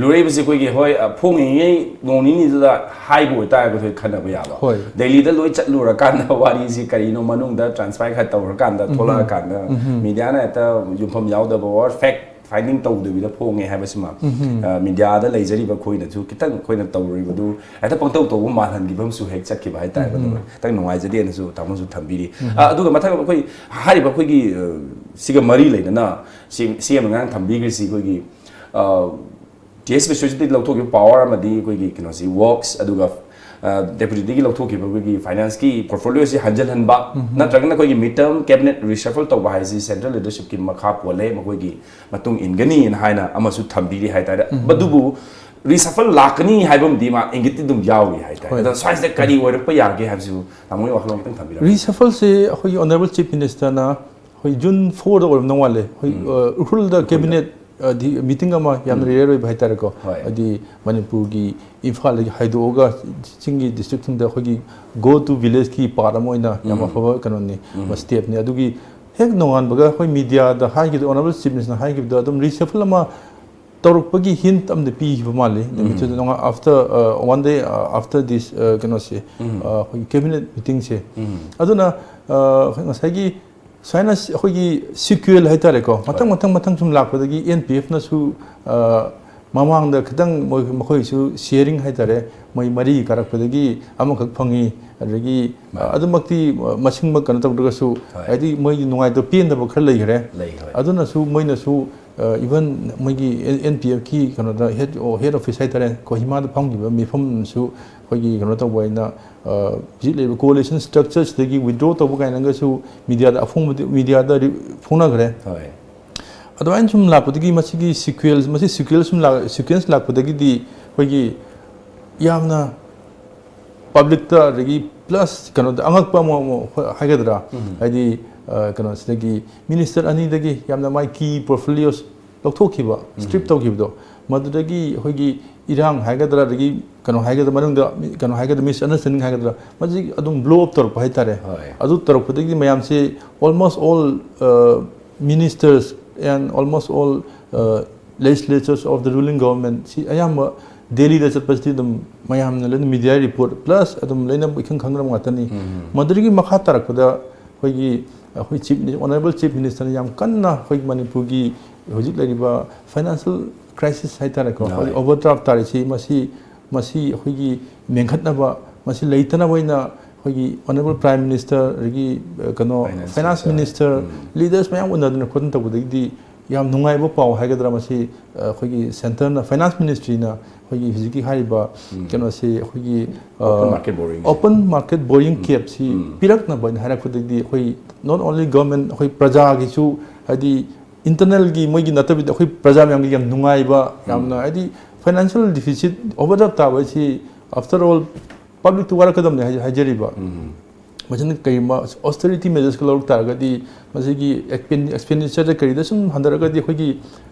ꯂꯨꯔꯛꯏꯕꯁꯤ ꯑꯩꯈꯣꯏꯒꯤ ꯍꯣꯏ ꯐꯣꯡꯉꯤꯉꯩ ꯅꯣꯡ ꯅꯤꯅꯤꯗꯨꯗ ꯍꯥꯏꯕ ꯑꯣꯏꯇꯥꯔꯒꯗꯤ ꯑꯩꯈꯣꯏ ꯈꯟꯅꯕ ꯌꯥꯕ꯫ ꯍꯣꯏ꯫ ꯗꯦꯜꯂꯤꯗ ꯂꯣꯏ ꯆꯠꯂꯨꯔꯀꯥꯟꯗ ꯋꯥꯔꯤꯁꯤ ꯀꯔꯤꯅꯣ ꯃꯅꯨꯡꯗ ꯇ꯭ꯔꯥꯟꯁꯄꯥꯏ ꯈꯔ ꯇꯧꯔꯀꯥꯟꯗ ꯊꯣꯛꯂꯛꯑꯀꯥꯟꯗ ꯃꯤꯗꯤꯌꯥꯅ ꯍꯦꯛꯇ ꯌꯨꯝꯐꯝ ꯌꯥꯎꯗꯕ ꯑꯣꯔ ꯐꯦꯛ ꯐꯥꯏꯟꯗꯤꯡ ꯇꯧꯗꯕꯤꯗ ꯐꯣꯡꯉꯦ ꯍꯥꯏꯕꯁꯤꯃ ꯃꯤꯗꯤꯌꯥꯗ ꯂꯩꯖꯔꯤꯕ ꯑꯩꯈꯣꯏꯅꯁꯨ ꯈꯤꯇꯪ ꯑꯩꯈꯣꯏꯅ ꯇꯧꯔꯨꯔꯤꯕꯗꯨ ꯍꯦꯛꯇ ꯄꯪꯇꯧ ꯇꯧꯕ ꯃꯥꯜꯍꯟꯈꯤꯕ ꯑꯃꯁꯨ ꯍꯦꯛ ꯆꯠꯈꯤꯕ ꯍꯥꯏꯇꯥꯔꯦ꯫ ꯈꯤꯇꯪ ꯅꯨꯡꯉꯥꯏꯖꯗꯦꯅꯁꯨ ꯇꯥꯃꯣꯁꯨ ꯊꯝꯕꯤꯔꯤ꯫ ꯑꯗꯨꯒ ꯃꯊꯪ ꯑꯩꯈꯣꯏ ꯍꯥꯏꯔꯤꯕ ꯑꯩꯈꯣꯏꯒꯤ ꯁꯤꯒ ꯃꯔꯤ ꯂꯩꯅꯅ ꯁꯤ ꯁꯤ ꯑꯦꯝ ꯉꯔꯥꯡ ꯊꯝꯕꯤꯈ꯭ꯔꯤꯁꯤ ꯑꯩꯈꯣꯏꯒꯤ ꯇꯤ ꯑꯦꯁ ꯕꯤꯁ꯭ꯋꯖꯤꯠꯇꯒꯤ ꯂꯧꯊꯣꯛꯈꯤꯕ ꯄꯥꯋꯔ ꯑꯃꯗꯤ ꯑꯩꯈꯣꯏꯒꯤ ꯀꯩꯅꯣꯁꯤ ꯋꯔꯛꯁ ꯑꯗꯨꯒ ꯗꯦꯄꯨꯇꯤꯗꯒꯤ ꯂꯧꯊꯣꯛꯈꯤꯕ ꯑꯩꯈꯣꯏꯒꯤ ꯐꯥꯏꯅꯥꯟꯁꯀꯤ ꯄꯣꯔꯠꯐꯣꯂꯤꯌꯣꯁꯤ ꯍꯟꯖꯤꯜꯍꯟꯕ ꯅꯠꯇ꯭ꯔꯒꯅ ꯑꯩꯈꯣꯏꯒꯤ ꯃꯤꯗ ꯇꯔꯝ ꯀꯦꯕꯤꯅꯦꯠ ꯔꯤꯁꯐꯜ ꯇꯧꯕ ꯍꯥꯏꯁꯤ ꯁꯦꯟꯇ꯭ꯔꯦꯜ ꯂꯤꯗꯔꯁꯤꯞꯀꯤ ꯃꯈꯥ ꯄꯣꯜꯂꯦ, ꯃꯈꯣꯏꯒꯤ ꯃꯇꯨꯡ ꯏꯟꯒꯅꯤꯅ ꯍꯥꯏꯅ ꯑꯃꯁꯨ ꯊꯝꯕꯤꯔꯤ ꯍꯥꯏꯇꯥꯔꯦ꯫ ꯃꯗꯨꯕꯨ ꯔꯤꯁꯐꯜ ꯂꯥꯛꯀꯅꯤ ꯍꯥꯏꯕ ꯑꯃꯗꯤ ꯃꯥ ꯏꯪꯒꯤꯠꯇꯤ ꯑꯗꯨꯝ ꯌꯥꯎꯔꯤ ꯍꯥꯏꯇꯥꯔꯦ꯫ ꯑꯗꯣ ꯁ꯭ꯋꯥꯏꯁꯤꯗ ꯀꯔꯤ ꯑꯣꯏꯔꯛꯄ ꯌꯥꯒꯦ ꯍꯥꯏꯕꯁꯤꯕꯨ ꯇꯥꯃꯣꯒꯤ ꯋꯥꯈꯜꯂꯣꯟ ꯈꯤꯇꯪ ꯊꯝꯕꯤꯔꯝꯃꯨ꯫ ꯔꯤꯁꯐꯜꯁꯦ ꯑꯩꯈꯣꯏꯒꯤ ꯑꯣꯅꯔꯦꯕꯜ ꯆꯤꯐ ꯃꯤꯅꯤꯁꯇꯔꯅ ꯑꯩꯈꯣꯏ ꯖꯨꯟ ꯐꯣꯔꯗ ꯑꯣꯏꯔꯝꯗꯧ ꯃꯥꯜꯂꯦ꯫ ꯑꯩꯈꯣꯏ ꯎꯈ꯭ꯔꯨꯜꯗ ꯀꯦꯕꯤꯅꯦꯠ ꯃꯤꯇꯤꯡ ꯑꯃ ꯌꯥꯝꯅ ꯔꯦꯌꯔ ꯑꯣꯏꯕ ꯍꯥꯏꯇꯥꯔꯦꯀꯣ꯫ ꯍꯣꯏ꯫ ꯍꯥꯏꯗꯤ ꯃꯅꯤꯄꯨꯔꯒꯤ ꯏꯝꯐꯥꯜꯗꯒꯤ ꯍꯥꯏꯗꯣꯛꯑꯒ ꯆꯤꯡꯒꯤ ꯗꯤꯁꯇ꯭ꯔꯤꯛꯁꯤꯡꯗ ꯑꯩꯈꯣꯏꯒꯤ ꯒꯣ ꯇꯨ ꯚꯤꯂꯦꯖꯀꯤ ꯄꯥꯔꯠ ꯑꯃ ꯑꯣꯏꯅ ꯌꯥꯝ ꯑꯐꯕ ꯀꯩꯅꯣꯅꯤ, ꯁ꯭ꯇꯦꯞꯅꯤ꯫ ꯑꯗꯨꯒꯤ ꯍꯦꯛ ꯅꯣꯡꯉꯥꯟꯕꯒ ꯑꯩꯈꯣꯏ ꯃꯤꯗꯤꯌꯥꯗ ꯍꯥꯏꯈꯤꯕꯗ ꯑꯣꯅꯔꯦꯕꯜ ꯆꯤꯐ ꯃꯤꯅꯤꯁꯇꯔꯅ ꯍꯥꯏꯈꯤꯕꯗ ꯑꯗꯨꯝ ꯔꯤꯁꯐꯜ ꯑꯃ ꯇꯧꯔꯛꯄꯒꯤ ꯍꯤꯟꯠ ꯑꯃꯗꯤ ꯄꯤꯈꯤꯕ ꯃꯥꯜꯂꯤ ꯅꯨꯃꯤꯠꯇꯨꯗ꯫ ꯅꯣꯡꯉꯥ after one day after this ꯀꯩꯅꯣꯁꯦ ꯑꯩꯈꯣꯏꯒꯤ ꯀꯦꯕꯤꯅꯦꯠ ꯃꯤꯇꯤꯡꯁꯦ꯫ ꯑꯗꯨꯅ ꯉꯁꯥꯏꯒꯤ ꯁꯨꯃꯥꯏꯅ ꯑꯩꯈꯣꯏꯒꯤ ꯁꯤꯀ꯭ꯋꯦꯜ ꯍꯥꯏꯇꯥꯔꯦꯀꯣ, ꯃꯊꯪ ꯃꯊꯪ ꯃꯊꯪ ꯁꯨꯝ ꯂꯥꯛꯄꯗꯒꯤ ꯑꯦꯟ ꯄꯤ ꯑꯦꯐꯅꯁꯨ ꯃꯃꯥꯡꯗ ꯈꯤꯇꯪ ꯃꯣꯏ, ꯃꯈꯣꯏꯁꯨ ꯁꯤꯌꯔꯤꯡ ꯍꯥꯏꯇꯥꯔꯦ, ꯃꯣꯏ ꯃꯔꯤ ꯀꯥꯔꯛꯄꯗꯒꯤ ꯑꯃꯈꯛ ꯐꯪꯉꯤ꯫ ꯑꯗꯒꯤ, ꯃꯥꯅꯤ꯫ ꯑꯗꯨꯃꯛꯇꯤ ꯃꯁꯤꯡꯃꯛ ꯀꯩꯅꯣ ꯇꯧꯗ꯭ꯔꯒꯁꯨ, ꯍꯣꯏ꯫ ꯍꯥꯏꯗꯤ ꯃꯣꯏꯒꯤ ꯅꯨꯡꯉꯥꯏꯇꯕ ꯄꯦꯟꯗꯕ ꯈꯔ ꯂꯩꯈ꯭ꯔꯦ꯫ ꯂꯩ, ꯍꯣꯏ꯫ ꯑꯗꯨꯅꯁꯨ ꯃꯣꯏꯅꯁꯨ, ꯑ, even ꯃꯣꯏꯒꯤ ꯑꯦꯟ ꯄꯤ ꯑꯦꯐꯀꯤ ꯀꯩꯅꯣꯗ ꯍꯦꯗ, ꯑꯣ, ꯍꯦꯗ ꯑꯣꯐꯤꯁ ꯍꯥꯏꯇꯥꯔꯦ, ꯀꯣꯍꯤꯃꯥꯗ ꯐꯝꯈꯤꯕ ꯃꯤꯐꯝꯁꯨ ꯑꯩꯈꯣꯏꯒꯤ ꯀꯩꯅꯣ ꯇꯧꯕ ꯑꯣꯏꯅ, ꯑ, ꯍꯧꯖꯤꯛ ꯂꯩꯔꯤꯕ ꯀꯣꯑꯣꯂꯤꯁꯟ ꯁ꯭ꯇ꯭ꯔꯛꯆꯔꯁꯤꯗꯒꯤ ꯋꯤꯗ꯭ꯔꯣ ꯇꯧꯕ ꯀꯥꯏꯅꯒꯁꯨ ꯃꯤꯗꯤꯌꯥꯗ ꯑꯐꯣꯡꯕꯗꯤ, ꯃꯤꯗꯤꯌꯥꯗ ꯔꯤ-, ꯐꯣꯡꯅꯈ꯭ꯔꯦ꯫ ꯍꯣꯏ꯫ ꯑꯗꯨꯃꯥꯏꯅ ꯁꯨꯝ ꯂꯥꯛꯄꯗꯒꯤ ꯃꯁꯤꯒꯤ ꯁꯤꯀ꯭ꯋꯦꯜ, ꯃꯁꯤ ꯁꯤꯀ꯭ꯋꯦꯜ ꯁꯨꯝ ꯂꯥꯛ-, ꯁꯤꯀ꯭ꯋꯦꯟꯁ ꯂꯥꯛꯄꯗꯒꯤꯗꯤ ꯑꯩꯈꯣꯏꯒꯤ ꯌꯥꯝꯅ ꯄꯕ꯭ꯂꯤꯛꯇ, ꯑꯗꯒꯤ ꯄ꯭ꯂꯁ ꯀꯩꯅꯣꯗ ꯑꯉꯛꯄ ꯑꯃ, ꯑꯃ ꯍꯥꯏꯒꯗ꯭ꯔꯥ? ꯎꯝ꯫ ꯍꯥꯏꯗꯤ, ꯑ, ꯀꯩꯅꯣꯁꯤꯗꯒꯤ ꯃꯤꯅꯤꯁꯇꯔ ꯑꯅꯤꯗꯒꯤ ꯌꯥꯝꯅ ꯃꯥꯏ ꯀꯤ ꯄꯣꯔꯠꯐꯣꯂꯤꯌꯣꯁ ꯂꯧꯊꯣꯛꯈꯤꯕ, ꯎꯝ꯫ ꯁ꯭ꯇ꯭ꯔꯤꯞ ꯇꯧꯈꯤꯕꯗꯣ, ꯃꯗꯨꯗꯒꯤ ꯑꯩꯈꯣꯏꯒꯤ ꯏꯔꯥꯡ ꯍꯥꯏꯒꯗ꯭ꯔꯥ, ꯑꯗꯒꯤ ꯀꯩꯅꯣ ꯍꯥꯏꯒꯗ꯭ꯔꯥ, ꯃꯅꯨꯡꯗ ꯃꯤ-, ꯀꯩꯅꯣ ꯍꯥꯏꯒꯗ꯭ꯔꯥ, ꯃꯤꯁꯑꯟꯗꯔꯁ꯭ꯇꯦꯟꯗꯤꯡ ꯍꯥꯏꯒꯗ꯭ꯔꯥ, ꯃꯁꯤ ꯑꯗꯨꯝ ꯕ꯭ꯂꯣ ꯑꯞ ꯇꯧꯔꯛꯄ ꯍꯥꯏꯇꯥꯔꯦ꯫ ꯍꯣꯏ꯫ ꯑꯗꯨ ꯇꯧꯔꯛꯄꯗꯒꯤꯗꯤ ꯃꯌꯥꯝꯁꯦ almost all, ꯑ, ministers and almost all, ꯑ, legislatures of the ruling government ꯁꯤ ꯑꯌꯥꯝꯕ ꯗꯦꯜꯂꯤꯗ ꯆꯠꯄꯁꯤꯗꯤ ꯑꯗꯨꯝ ꯃꯌꯥꯝꯅ ꯂꯣꯏꯅ ꯃꯤꯗꯤꯌꯥ ꯔꯤꯄꯣꯔꯠ ꯄ꯭ꯂꯁ ꯑꯗꯨꯝ ꯂꯣꯏꯅ ꯏꯈꯪ ꯈꯪꯅꯕ ꯉꯥꯛꯇꯅꯤ꯫ ꯎꯝ꯫ ꯃꯗꯨꯗꯒꯤ ꯃꯈꯥ ꯇꯥꯔꯛꯄꯗ ꯑꯩꯈꯣꯏꯒꯤ, ꯑꯩꯈꯣꯏ ꯆꯤꯐ ꯃꯤꯅꯤ-, ꯑꯣꯅꯔꯦꯕꯜ ꯆꯤꯐ ꯃꯤꯅꯤꯁꯇꯔꯅ ꯌꯥꯝ ꯀꯟꯅ ꯑꯩꯈꯣꯏꯒꯤ ꯃꯅꯤꯄꯨꯔꯒꯤ ꯍꯧꯖꯤꯛ ꯂꯩꯔꯤꯕ ꯐꯥꯏꯅꯥꯟꯁꯤꯌꯦꯜ ꯀ꯭ꯔꯥꯏꯁꯤꯁ ꯍꯥꯏꯇꯥꯔꯦꯀꯣ, ꯍꯣꯏ꯫ ꯑꯩꯈꯣꯏꯒꯤ ꯑꯣꯚꯔꯗ꯭ꯔꯥꯐ ꯇꯥꯔꯤꯁꯤ, ꯃꯁꯤ, ꯃꯁꯤ ꯑꯩꯈꯣꯏꯒꯤ ꯃꯦꯟꯈꯠꯅꯕ, ꯃꯁꯤ ꯂꯩꯇꯅꯕ ꯑꯣꯏꯅ ꯑꯩꯈꯣꯏꯒꯤ ꯑꯣꯅꯔꯦꯕꯜ ꯄ꯭ꯔꯥꯏꯝ ꯃꯤꯅꯤꯁꯇꯔ, ꯑꯗꯒꯤ, ꯑ, ꯀꯩꯅꯣ, ꯐꯥꯏꯅꯥꯟꯁ ꯐꯥꯏꯅꯥꯟꯁ ꯃꯤꯅꯤꯁꯇꯔ, ꯃꯤꯅꯤꯁꯇꯔ, ꯎꯝ꯫ ꯂꯤꯗꯔꯁ ꯃꯌꯥꯝ ꯎꯅꯗꯅ ꯈꯣꯠꯇꯅ ꯇꯧꯕꯗꯒꯤꯗꯤ ꯌꯥꯝ ꯅꯨꯡꯉꯥꯏꯕ ꯄꯥꯎ ꯍꯥꯏꯒꯗ꯭ꯔꯥ, ꯃꯁꯤ, ꯑ, ꯑꯩꯈꯣꯏꯒꯤ ꯁꯦꯟꯇꯔꯅ, ꯐꯥꯏꯅꯥꯟꯁ ꯃꯤꯅꯤꯁꯇ꯭ꯔꯤꯅ ꯑꯩꯈꯣꯏꯒꯤ ꯍꯧꯖꯤꯛꯀꯤ ꯍꯥꯏꯔꯤꯕ ꯎꯝ꯫ ꯀꯩꯅꯣꯁꯤ, ꯑꯩꯈꯣꯏꯒꯤ, ꯑ, open market borrowing ꯁꯦ꯫ Open market borrowing ꯎꯝ꯫ ꯀꯦꯞꯁꯤ ꯎꯝ꯫ ꯄꯤꯔꯛꯅꯕ ꯍꯥꯏꯅ ꯍꯥꯏꯔꯛꯄꯗꯒꯤꯗꯤ ꯑꯩꯈꯣꯏ not only government, ꯑꯩꯈꯣꯏ ꯄ꯭ꯔꯖꯥꯒꯤꯁꯨ, ꯍꯥꯏꯗꯤ ꯏꯟꯇꯔꯅꯦꯜꯒꯤ ꯃꯣꯏꯒꯤ ꯅꯠꯇꯕꯤꯗ ꯑꯩꯈꯣꯏ ꯄ꯭ꯔꯖꯥ ꯃꯌꯥꯝꯒꯤ ꯌꯥꯝ ꯅꯨꯡꯉꯥꯏꯕ, ꯎꯝ꯫ ꯌꯥꯝꯅ, ꯍꯥꯏꯗꯤ ꯐꯥꯏꯅꯥꯟꯁꯤꯌꯦꯜ ꯗꯤꯐꯤꯁꯤꯠ, ꯑꯣꯚꯔꯗ꯭ꯔꯥꯐ ꯇꯥꯕ ꯍꯥꯏꯁꯤ after all ꯄꯕ꯭ꯂꯤꯛꯇ ꯋꯥꯔꯛꯀꯗꯕꯅꯤ ꯍꯥꯏ-, ꯍꯥꯏꯖꯔꯤꯕ꯫ ꯎꯝ꯫ ꯃꯁꯤꯅ ꯀꯔꯤꯒꯨꯝꯕ ꯑꯣꯁꯇꯦꯔꯤꯇꯤ ꯃꯦꯖꯔꯁꯀ ꯂꯧꯔꯛ ꯇꯥꯔꯒꯗꯤ, ꯃꯁꯤꯒꯤ ꯑꯦꯛꯁꯄꯦꯟ-, ꯑꯦꯛꯁꯄꯦꯟꯗꯤꯆꯔꯗ ꯀꯔꯤꯗ ꯁꯨꯝ ꯍꯟꯊꯔꯒꯗꯤ ꯑꯩꯈꯣꯏꯒꯤ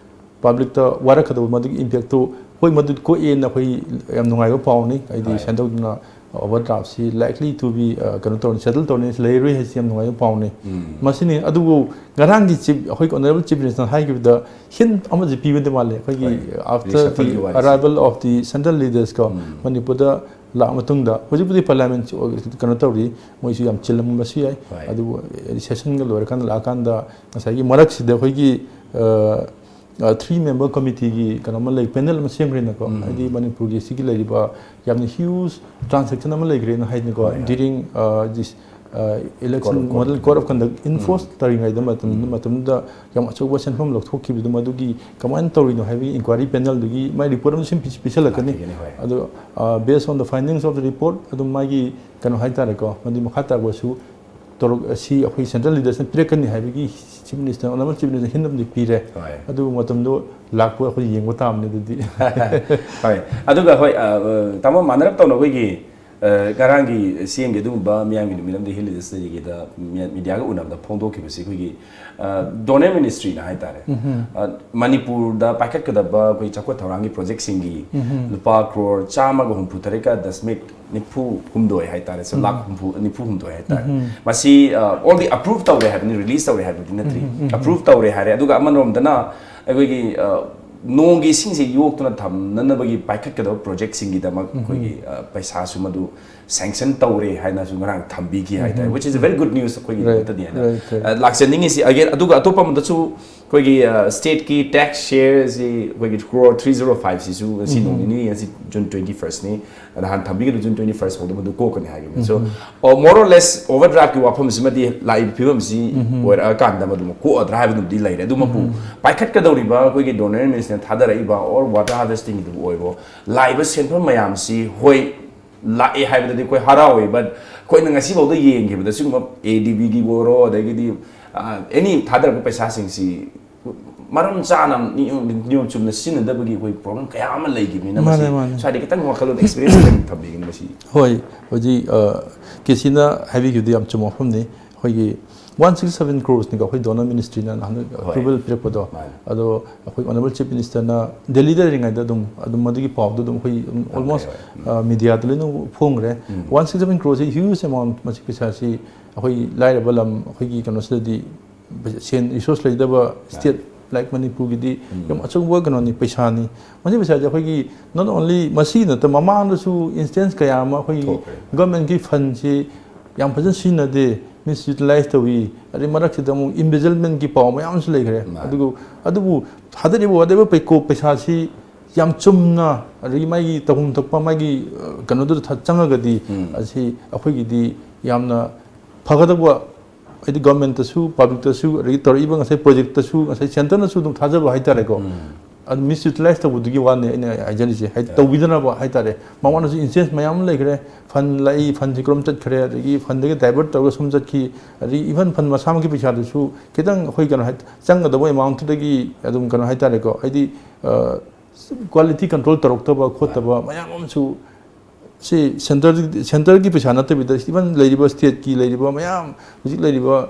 ꯄꯕ꯭ꯂꯤꯛꯇ ꯋꯥꯔꯛꯀꯗꯕ ꯃꯗꯨꯒꯤ ꯏꯝꯄꯦꯛꯇꯨ, ꯍꯣꯏ, ꯃꯗꯨ ꯀꯣꯛꯑꯦꯅ ꯑꯩꯈꯣꯏ ꯌꯥꯝ ꯅꯨꯡꯉꯥꯏꯕ ꯄꯥꯎꯅꯤ꯫ ꯍꯥꯏꯗꯤ ꯍꯣꯏ꯫ ꯁꯦꯟꯗꯧꯗꯨꯅ ꯑꯣꯚꯔꯗ꯭ꯔꯥꯐꯁꯤ likely to be, ꯑ, ꯀꯩꯅꯣ ꯇꯧꯔꯅꯤ, ꯁꯦꯇꯜ ꯇꯧꯔꯅꯤ, ꯂꯩꯔꯣꯏ ꯍꯥꯏꯁꯤ ꯌꯥꯝ ꯅꯨꯡꯉꯥꯏꯕ ꯄꯥꯎꯅꯤ꯫ ꯎꯝ꯫ ꯃꯁꯤꯅꯤ꯫ ꯑꯗꯨꯕꯨ ꯉꯔꯥꯡꯒꯤ ꯆꯤꯐ, ꯑꯩꯈꯣꯏꯒꯤ ꯑꯣꯅꯔꯦꯕꯜ ꯆꯤꯐ ꯃꯤꯅꯤꯁꯇꯔꯅ ꯍꯥꯏꯈꯤꯕꯗ ꯍꯤꯟ ꯑꯃꯗꯤ ꯄꯤꯕꯗꯤ ꯃꯥꯜꯂꯦ꯫ ꯑꯩꯈꯣꯏꯒꯤ ꯍꯣꯏ꯫ after the reshuffleꯒꯤ ꯋꯥꯔꯤꯁꯦ꯫ Arrival of the central leadersꯀꯣ, ꯎꯝ꯫ ꯃꯅꯤꯄꯨꯔꯗ ꯂꯥꯛꯑ ꯃꯇꯨꯡꯗ ꯍꯧꯖꯤꯛꯄꯨꯗꯤ ꯄꯥꯔꯂꯤꯌꯥꯃꯦꯟ ꯀꯩꯅꯣ ꯇꯧꯔꯤ, ꯃꯣꯏꯁꯨ ꯌꯥꯝ ꯆꯤꯜꯂꯝꯕꯁꯨ ꯌꯥꯏ꯫ ꯍꯣꯏ꯫ ꯑꯗꯨꯕꯨ ꯁꯦꯁꯟꯒ ꯂꯣꯏꯔꯀꯥꯟꯗ ꯂꯥꯛꯑꯀꯥꯟꯗ ꯉꯁꯥꯏꯒꯤ ꯃꯔꯛꯁꯤꯗ ꯑꯩꯈꯣꯏꯒꯤ, ꯑ, ꯊ꯭ꯔꯤ ꯃꯦꯝꯕꯔ ꯀꯃꯤꯇꯤꯒꯤ ꯀꯩꯅꯣ ꯑꯃ ꯂꯩ, ꯄꯦꯅꯦꯜ ꯑꯃ ꯁꯦꯝꯈ꯭ꯔꯦꯅꯀꯣ꯫ ꯎꯝ꯫ ꯍꯥꯏꯗꯤ ꯃꯅꯤꯄꯨꯔꯒꯤ ꯁꯤꯒꯤ ꯂꯩꯔꯤꯕ ꯌꯥꯝꯅ ꯍ꯭ꯌꯨꯖ ꯇ꯭ꯔꯥꯟꯖꯦꯛꯁꯟ ꯑꯃ ꯂꯩꯈ꯭ꯔꯦꯅ ꯍꯥꯏꯗꯅꯀꯣ꯫ ꯍꯣꯏ, ꯍꯣꯏ꯫ During this election model code of conduct enforce ꯇꯧꯔꯤꯉꯩꯗ ꯃꯇꯝ, ꯃꯇꯝꯗꯨꯗ ꯌꯥꯝ ꯑꯆꯧꯕ ꯁꯦꯟꯐꯝ ꯂꯧꯊꯣꯛꯈꯤꯕꯗꯨ, ꯃꯗꯨꯒꯤ ꯀꯃꯥꯏꯅ ꯇꯧꯔꯤꯅꯣ ꯍꯥꯏꯕꯒꯤ ꯏꯟꯀ꯭ꯋꯥꯏꯔꯤ ꯄꯦꯅꯦꯜꯗꯨꯒꯤ ꯃꯥꯏ ꯔꯤꯄꯣꯔꯠ ꯑꯃꯁꯨ ꯁꯦꯝ ꯄꯤ-, ꯄꯤꯁꯜꯂꯛꯀꯅꯤ꯫ ꯂꯥꯛꯈꯤꯒꯅꯤ, ꯍꯣꯏ꯫ ꯑꯗꯣ, based on the findings of the report, ꯑꯗꯨꯝ ꯃꯥꯒꯤ ꯀꯩꯅꯣ ꯍꯥꯏꯇꯥꯔꯦꯀꯣ, ꯃꯗꯨꯒꯤ ꯃꯈꯥ ꯇꯥꯕꯁꯨ ꯇꯧꯔꯛ-, ꯑꯁꯤ ꯑꯩꯈꯣꯏ ꯁꯦꯟꯇ꯭ꯔꯦꯜ ꯂꯤꯗꯔꯁꯅ ꯄꯤꯔꯛꯀꯅꯤ ꯍꯥꯏꯕꯒꯤ chief minister, honourable chief minister ꯍꯤꯟ ꯑꯃꯗꯤ ꯄꯤꯔꯦ꯫ ꯍꯣꯏ꯫ ꯑꯗꯨ ꯃꯇꯝꯗꯣ ꯂꯥꯛꯄ ꯑꯩꯈꯣꯏ ꯌꯦꯡꯕ ꯇꯥꯕꯅꯤ ꯑꯗꯨꯗꯤ꯫ ꯍꯣꯏ꯫ ꯑꯗꯨꯒ ꯍꯣꯏ, ꯑ, ꯑ, ꯇꯥꯃꯣ, ꯃꯥꯟꯅꯔꯞ ꯇꯧꯅ ꯑꯩꯈꯣꯏꯒꯤ, ꯑ, ꯉꯔꯥꯡꯒꯤ ꯁꯤ ꯑꯦꯝꯒꯤ ꯑꯗꯨꯒꯨꯝꯕ ꯃꯤꯌꯥꯝꯒꯤ ꯅꯨꯃꯤꯠ ꯑꯃꯗ ꯍꯤꯜ ꯂꯤꯗꯔꯁ ꯗꯦꯒꯤꯗ ꯃꯤ-, ꯃꯤꯗꯤꯌꯥꯒ ꯎꯅꯕꯗ ꯐꯣꯡꯗꯣꯛꯈꯤꯕꯁꯤ ꯑꯩꯈꯣꯏꯒꯤ, ꯑ, ꯗꯣꯅꯔ ꯃꯤꯅꯤꯁꯇ꯭ꯔꯤꯅ ꯍꯥꯏꯇꯥꯔꯦ꯫ ꯎꯝꯍꯨꯝ꯫ ꯑ, ꯃꯅꯤꯄꯨꯔꯗ ꯄꯥꯏꯈꯠꯀꯗꯕ ꯑꯩꯈꯣꯏ ꯆꯥꯎꯈꯠ ꯊꯧꯔꯥꯡꯒꯤ ꯄ꯭ꯔꯣꯖꯦꯛꯁꯤꯡꯒꯤ ꯎꯝꯍꯨꯝ꯫ ꯂꯨꯄꯥ ꯀ꯭ꯔꯣꯔ ꯆꯥꯝꯃꯒ ꯍꯨꯝꯐꯨ ꯇꯔꯦꯠꯀ ꯗꯁꯃꯤꯛ ꯅꯤꯐꯨ ꯍꯨꯝꯗꯣꯏ ꯍꯥꯏꯇꯥꯔꯦ, ꯁꯦ, ꯎꯝ꯫ ꯂꯥꯈ ꯍꯨꯝꯐꯨ, ꯅꯤꯐꯨ ꯍꯨꯝꯗꯣꯏ ꯍꯥꯏꯇꯥꯔꯦ꯫ ꯎꯝ꯫ ꯃꯁꯤ, ꯑ, already approve ꯇꯧꯔꯦ ꯍꯥꯏꯕꯅꯤ, release ꯇꯧꯔꯦ ꯍꯥꯏꯕꯗꯤ ꯅꯠꯇ꯭ꯔꯤ꯫ ꯎꯝ, ꯎꯝ, ꯎꯝ꯫ Approve ꯇꯧꯔꯦ ꯍꯥꯏꯔꯦ꯫ ꯑꯗꯨꯒ ꯑꯃꯔꯣꯝꯗꯅ ꯑꯩꯈꯣꯏꯒꯤ, ꯑ, ꯅꯣꯡꯒꯤ ꯏꯁꯤꯡꯁꯦ ꯌꯣꯛꯇꯨꯅ ꯊꯝꯅꯅꯕꯒꯤ ꯄꯥꯏꯈꯠꯀꯗꯕ ꯄ꯭ꯔꯣꯖꯦꯛꯁꯤꯡꯒꯤꯗꯃꯛ ꯎꯝ꯫ ꯑꯩꯈꯣꯏꯒꯤ, ꯑ, ꯄꯩꯁꯥꯁꯨ ꯃꯗꯨ sanction ꯇꯧꯔꯦ ꯍꯥꯏꯅꯁꯨ ꯉꯔꯥꯡ ꯊꯝꯕꯤꯈꯤ ꯍꯥꯏꯇꯥꯔꯦ, ꯎꯝ꯫ Which is a very good news ꯑꯩꯈꯣꯏꯒꯤ right, ꯃꯇꯗꯤ ꯍꯥꯏꯅ꯫ Right, right꯫ ꯑ, ꯂꯥꯛꯆꯅꯤꯡꯉꯤꯁꯤ꯫ Again, ꯑꯗꯨꯒ ꯑꯇꯣꯞꯄ ꯑꯃꯗꯁꯨ ꯑꯩꯈꯣꯏꯒꯤ, ꯑ, ꯁ꯭ꯇꯦꯠꯀꯤ ꯇꯦꯛꯁ ꯁꯦꯌꯔꯁꯤ ꯑꯩꯈꯣꯏꯒꯤ ꯀ꯭ꯔꯣꯔ ꯊ꯭ꯔꯤ ꯖꯤꯔꯣ ꯐꯥꯏꯚꯁꯤꯁꯨ ꯉꯁꯤ ꯎꯝ꯫ ꯅꯣꯡ ꯅꯤꯅꯤ, ꯉꯁꯤ ꯖꯨꯟ ꯇ꯭ꯋꯦꯟꯇꯤ ꯐꯥꯔꯁꯅꯤ꯫ ꯅꯍꯥꯟ ꯊꯝꯕꯤꯒꯗꯕ ꯖꯨꯟ ꯇ꯭ꯋꯦꯟꯇꯤ ꯐꯥꯔꯁ ꯐꯥꯎꯗ ꯃꯗꯨ ꯀꯣꯛꯀꯅꯤ ꯍꯥꯏꯈꯤꯕꯅꯤ꯫ So, ꯎꯝ꯫ ꯑꯣ, more or less overdraftꯀꯤ ꯋꯥꯐꯝꯁꯤꯃꯗꯤ ꯂꯥꯛꯏꯕ ꯐꯤꯕꯝꯁꯤ ꯎꯝ꯫ ꯑꯣꯏꯔꯛꯑꯀꯥꯟꯗ ꯃꯗꯨꯃ ꯀꯣꯛꯑꯗ꯭ꯔꯥ ꯍꯥꯏꯕꯗꯨꯃꯗꯤ ꯂꯩꯔꯦ꯫ ꯑꯗꯨꯃꯛꯄꯨ ꯎꯝ꯫ ꯄꯥꯏꯈꯠꯀꯗꯧꯔꯤꯕ ꯑꯩꯈꯣꯏꯒꯤ ꯗꯣꯅꯔ ꯃꯤꯅꯤꯁꯇ꯭ꯔꯤꯅ ꯊꯥꯗꯔꯛꯏꯕ or water harvestingꯒꯤꯗꯕꯨ ꯑꯣꯏꯔꯣ, ꯂꯥꯛꯏꯕ ꯁꯦꯟꯐꯝ ꯃꯌꯥꯝꯁꯤ, ꯍꯣꯏ, ꯂꯥꯛꯑꯦ ꯍꯥꯏꯕꯗꯗꯤ ꯑꯩꯈꯣꯏ ꯍꯔꯥꯎꯏ, but ꯑꯩꯈꯣꯏꯅ ꯉꯁꯤꯐꯥꯎꯗ ꯌꯦꯡꯈꯤꯕꯗ ꯁꯤꯒꯨꯝꯕ ADBꯒꯤꯕꯨ ꯑꯣꯏꯔꯣ, ꯑꯗꯒꯤꯗꯤ, ꯑ, any ꯊꯥꯗꯔꯛꯄ ꯄꯩꯁꯥꯁꯤꯡꯁꯤ ꯃꯔꯝ ꯆꯥꯅ ꯅꯤꯌꯣꯝ, ꯅꯤꯌꯣꯝ ꯆꯨꯝꯅ ꯁꯤꯖꯤꯟꯅꯗꯕꯒꯤ ꯑꯩꯈꯣꯏ problem ꯀꯌꯥ ꯑꯃ ꯂꯩꯈꯤꯕꯅꯤꯅ ꯃꯥꯅꯦ, ꯃꯁꯤ ꯃꯥꯅꯦ꯫ ꯁ꯭ꯋꯥꯏꯗ ꯈꯤꯇꯪ ꯋꯥꯈꯜꯂꯣꯟ experience ꯈꯤꯇꯪ ꯊꯝꯕꯤꯒꯅꯤ ꯃꯁꯤ꯫ ꯍꯣꯏ, ꯍꯧꯖꯤꯛ, ꯑ, ꯀꯦ ꯁꯤꯅ ꯍꯥꯏꯕꯤꯈꯤꯕꯗꯨ ꯌꯥꯝ ꯆꯨꯝꯕ ꯋꯥꯐꯝꯅꯤ꯫ ꯑꯩꯈꯣꯏꯒꯤ one six seven crores ꯅꯤꯀꯣ ꯑꯩꯈꯣꯏ ꯗꯣꯅꯔ ꯃꯤꯅꯤꯁꯇ꯭ꯔꯤꯅ ꯍꯟꯗꯛ ꯍꯣꯏ꯫ Approval ꯄꯤꯔꯛꯄꯗꯣ꯫ ꯃꯥꯅꯦ꯫ ꯑꯗꯣ ꯑꯩꯈꯣꯏ ꯑꯣꯅꯔꯦꯕꯜ ꯆꯤꯐ ꯃꯤꯅꯤꯁꯇꯔꯅ ꯗꯦꯜꯂꯤꯗ ꯂꯩꯔꯤꯉꯩꯗ ꯑꯗꯨꯝ, ꯑꯗꯨꯝ ꯃꯗꯨꯒꯤ ꯄꯥꯎꯗꯨ ꯑꯗꯨꯝ ꯑꯩꯈꯣꯏ ꯑꯗꯨꯝ almost, ꯍꯣꯏ, ꯍꯣꯏ꯫ ꯎꯝ꯫ ꯑ, ꯃꯤꯗꯤꯌꯥꯗ ꯂꯣꯏꯅ ꯐꯣꯡꯈ꯭ꯔꯦ꯫ ꯎꯝ꯫ One six seven crores ꯁꯤ huge amount, ꯃꯁꯤ ꯄꯩꯁꯥꯁꯤ ꯑꯩꯈꯣꯏ ꯂꯥꯏꯔꯕ ꯂꯝ, ꯑꯩꯈꯣꯏꯒꯤ ꯀꯩꯅꯣꯁꯤꯗꯗꯤ ꯁꯦꯟ ꯔꯤꯁꯣꯔꯁ ꯂꯩꯇꯕ ꯃꯥꯅꯦ꯫ State like ꯃꯅꯤꯄꯨꯔꯒꯤꯗꯤ ꯎꯝ꯫ ꯌꯥꯝ ꯑꯆꯧꯕ ꯀꯩꯅꯣꯅꯤ, ꯄꯩꯁꯥꯅꯤ꯫ ꯃꯁꯤ ꯄꯩꯁꯥꯁꯦ ꯑꯩꯈꯣꯏꯒꯤ not only ꯃꯁꯤ ꯅꯠꯇ ꯃꯃꯥꯡꯗꯁꯨ instance ꯀꯌꯥ ꯑꯃ ꯑꯩꯈꯣꯏꯒꯤ ꯊꯣꯛꯈ꯭ꯔꯦ꯫ Governmentꯀꯤ fundꯁꯤ ꯌꯥꯝ ꯐꯖꯅ ꯁꯤꯖꯤꯟꯅꯗꯦ꯫ ꯃꯤꯁꯌꯨꯇꯤꯂꯥꯏꯖ ꯇꯧꯏ, ꯑꯗꯩ ꯃꯔꯛꯁꯤꯗ ꯑꯃꯨꯛ ꯏꯝꯕꯦꯖꯜꯃꯦꯟꯒꯤ ꯄꯥꯎ ꯃꯌꯥꯝꯁꯨ ꯂꯩꯈ꯭ꯔꯦ꯫ ꯃꯥꯅꯤ꯫ ꯑꯗꯨꯒ ꯑꯗꯨꯕꯨ ꯊꯥꯗꯔꯤꯕ whatever ꯄꯩꯀꯣ ꯄꯩꯁꯥꯁꯤ ꯌꯥꯝ ꯆꯨꯝꯅ, ꯑꯗꯒꯤ ꯃꯥꯒꯤ ꯇꯧꯐꯝ ꯊꯣꯛꯄ ꯃꯥꯒꯤ ꯑ, ꯀꯩꯅꯣꯗꯨꯗ ꯊ- ꯆꯪꯉꯒꯗꯤ ꯎꯝ꯫ ꯑꯁꯤ ꯑꯩꯈꯣꯏꯒꯤꯗꯤ ꯌꯥꯝꯅ ꯐꯒꯗꯧꯕ, ꯍꯥꯏꯗꯤ ꯒꯚꯔꯟꯃꯦꯟꯠꯇꯁꯨ, ꯄꯕ꯭ꯂꯤꯛꯇꯁꯨ, ꯑꯗꯒꯤ ꯇꯧꯔꯛꯏꯕ ꯉꯁꯥꯏ ꯄ꯭ꯔꯣꯖꯦꯛꯇꯁꯨ, ꯉꯁꯥꯏ ꯁꯦꯟꯇꯔꯅꯁꯨ ꯑꯗꯨꯝ ꯊꯥꯖꯕ ꯍꯥꯏꯇꯥꯔꯦꯀꯣ꯫ ꯎꯝ꯫ ꯑꯗꯨ ꯃꯤꯁꯌꯨꯇꯤꯂꯥꯏꯖ ꯇꯧꯕꯗꯨꯒꯤ ꯋꯥꯅꯤ ꯑꯩꯅ ꯍꯥꯏꯖꯔꯤꯁꯦ, ꯍꯥꯏꯗꯤ ꯇꯧꯕꯤꯗꯅꯕ ꯍꯥꯏꯇꯥꯔꯦ꯫ ꯃꯃꯥꯡꯗꯁꯨ ꯏꯟꯁꯇꯦꯟꯁ ꯃꯌꯥꯝ ꯑꯃ ꯂꯩꯈ꯭ꯔꯦ꯫ ꯐꯟ ꯂꯥꯛꯏ, ꯐꯟꯁꯤ ꯀꯔꯣꯝ ꯆꯠꯈ꯭ꯔꯦ, ꯑꯗꯒꯤ ꯐꯟꯗꯒꯤ ꯗꯥꯏꯚꯔꯠ ꯇꯧꯔꯒ ꯁꯨꯝ ꯆꯠꯈꯤ, ꯑꯗꯒꯤ ꯏꯚꯟ ꯐꯟ ꯃꯁꯥꯃꯛꯀꯤ ꯄꯩꯁꯥꯗꯨꯁꯨ ꯈꯤꯇꯪ ꯑꯩꯈꯣꯏ ꯀꯩꯅꯣ ꯍꯥꯏ, ꯆꯪꯒꯗꯕ ꯑꯦꯃꯥꯎꯟꯠꯇꯨꯗꯒꯤ ꯑꯗꯨꯝ ꯀꯩꯅꯣ ꯍꯥꯏꯇꯥꯔꯦꯀꯣ, ꯍꯥꯏꯗꯤ ꯀ꯭ꯋꯥꯂꯤꯇꯤ ꯀꯟꯇ꯭ꯔꯣꯜ ꯇꯧꯔꯛꯇꯕ ꯈꯣꯠꯇꯕ ꯃꯌꯥꯝ ꯑꯃꯁꯨ ꯁꯤ ꯁꯦꯟꯇꯔ, ꯁꯦꯟꯇꯔꯒꯤ ꯄꯩꯁꯥ ꯅꯠꯇꯕꯤꯗ ꯏꯚꯟ ꯂꯩꯔꯤꯕ ꯁ꯭ꯇꯦꯠꯀꯤ ꯂꯩꯔꯤꯕ ꯃꯌꯥꯝ, ꯍꯧꯖꯤꯛ ꯂꯩꯔꯤꯕ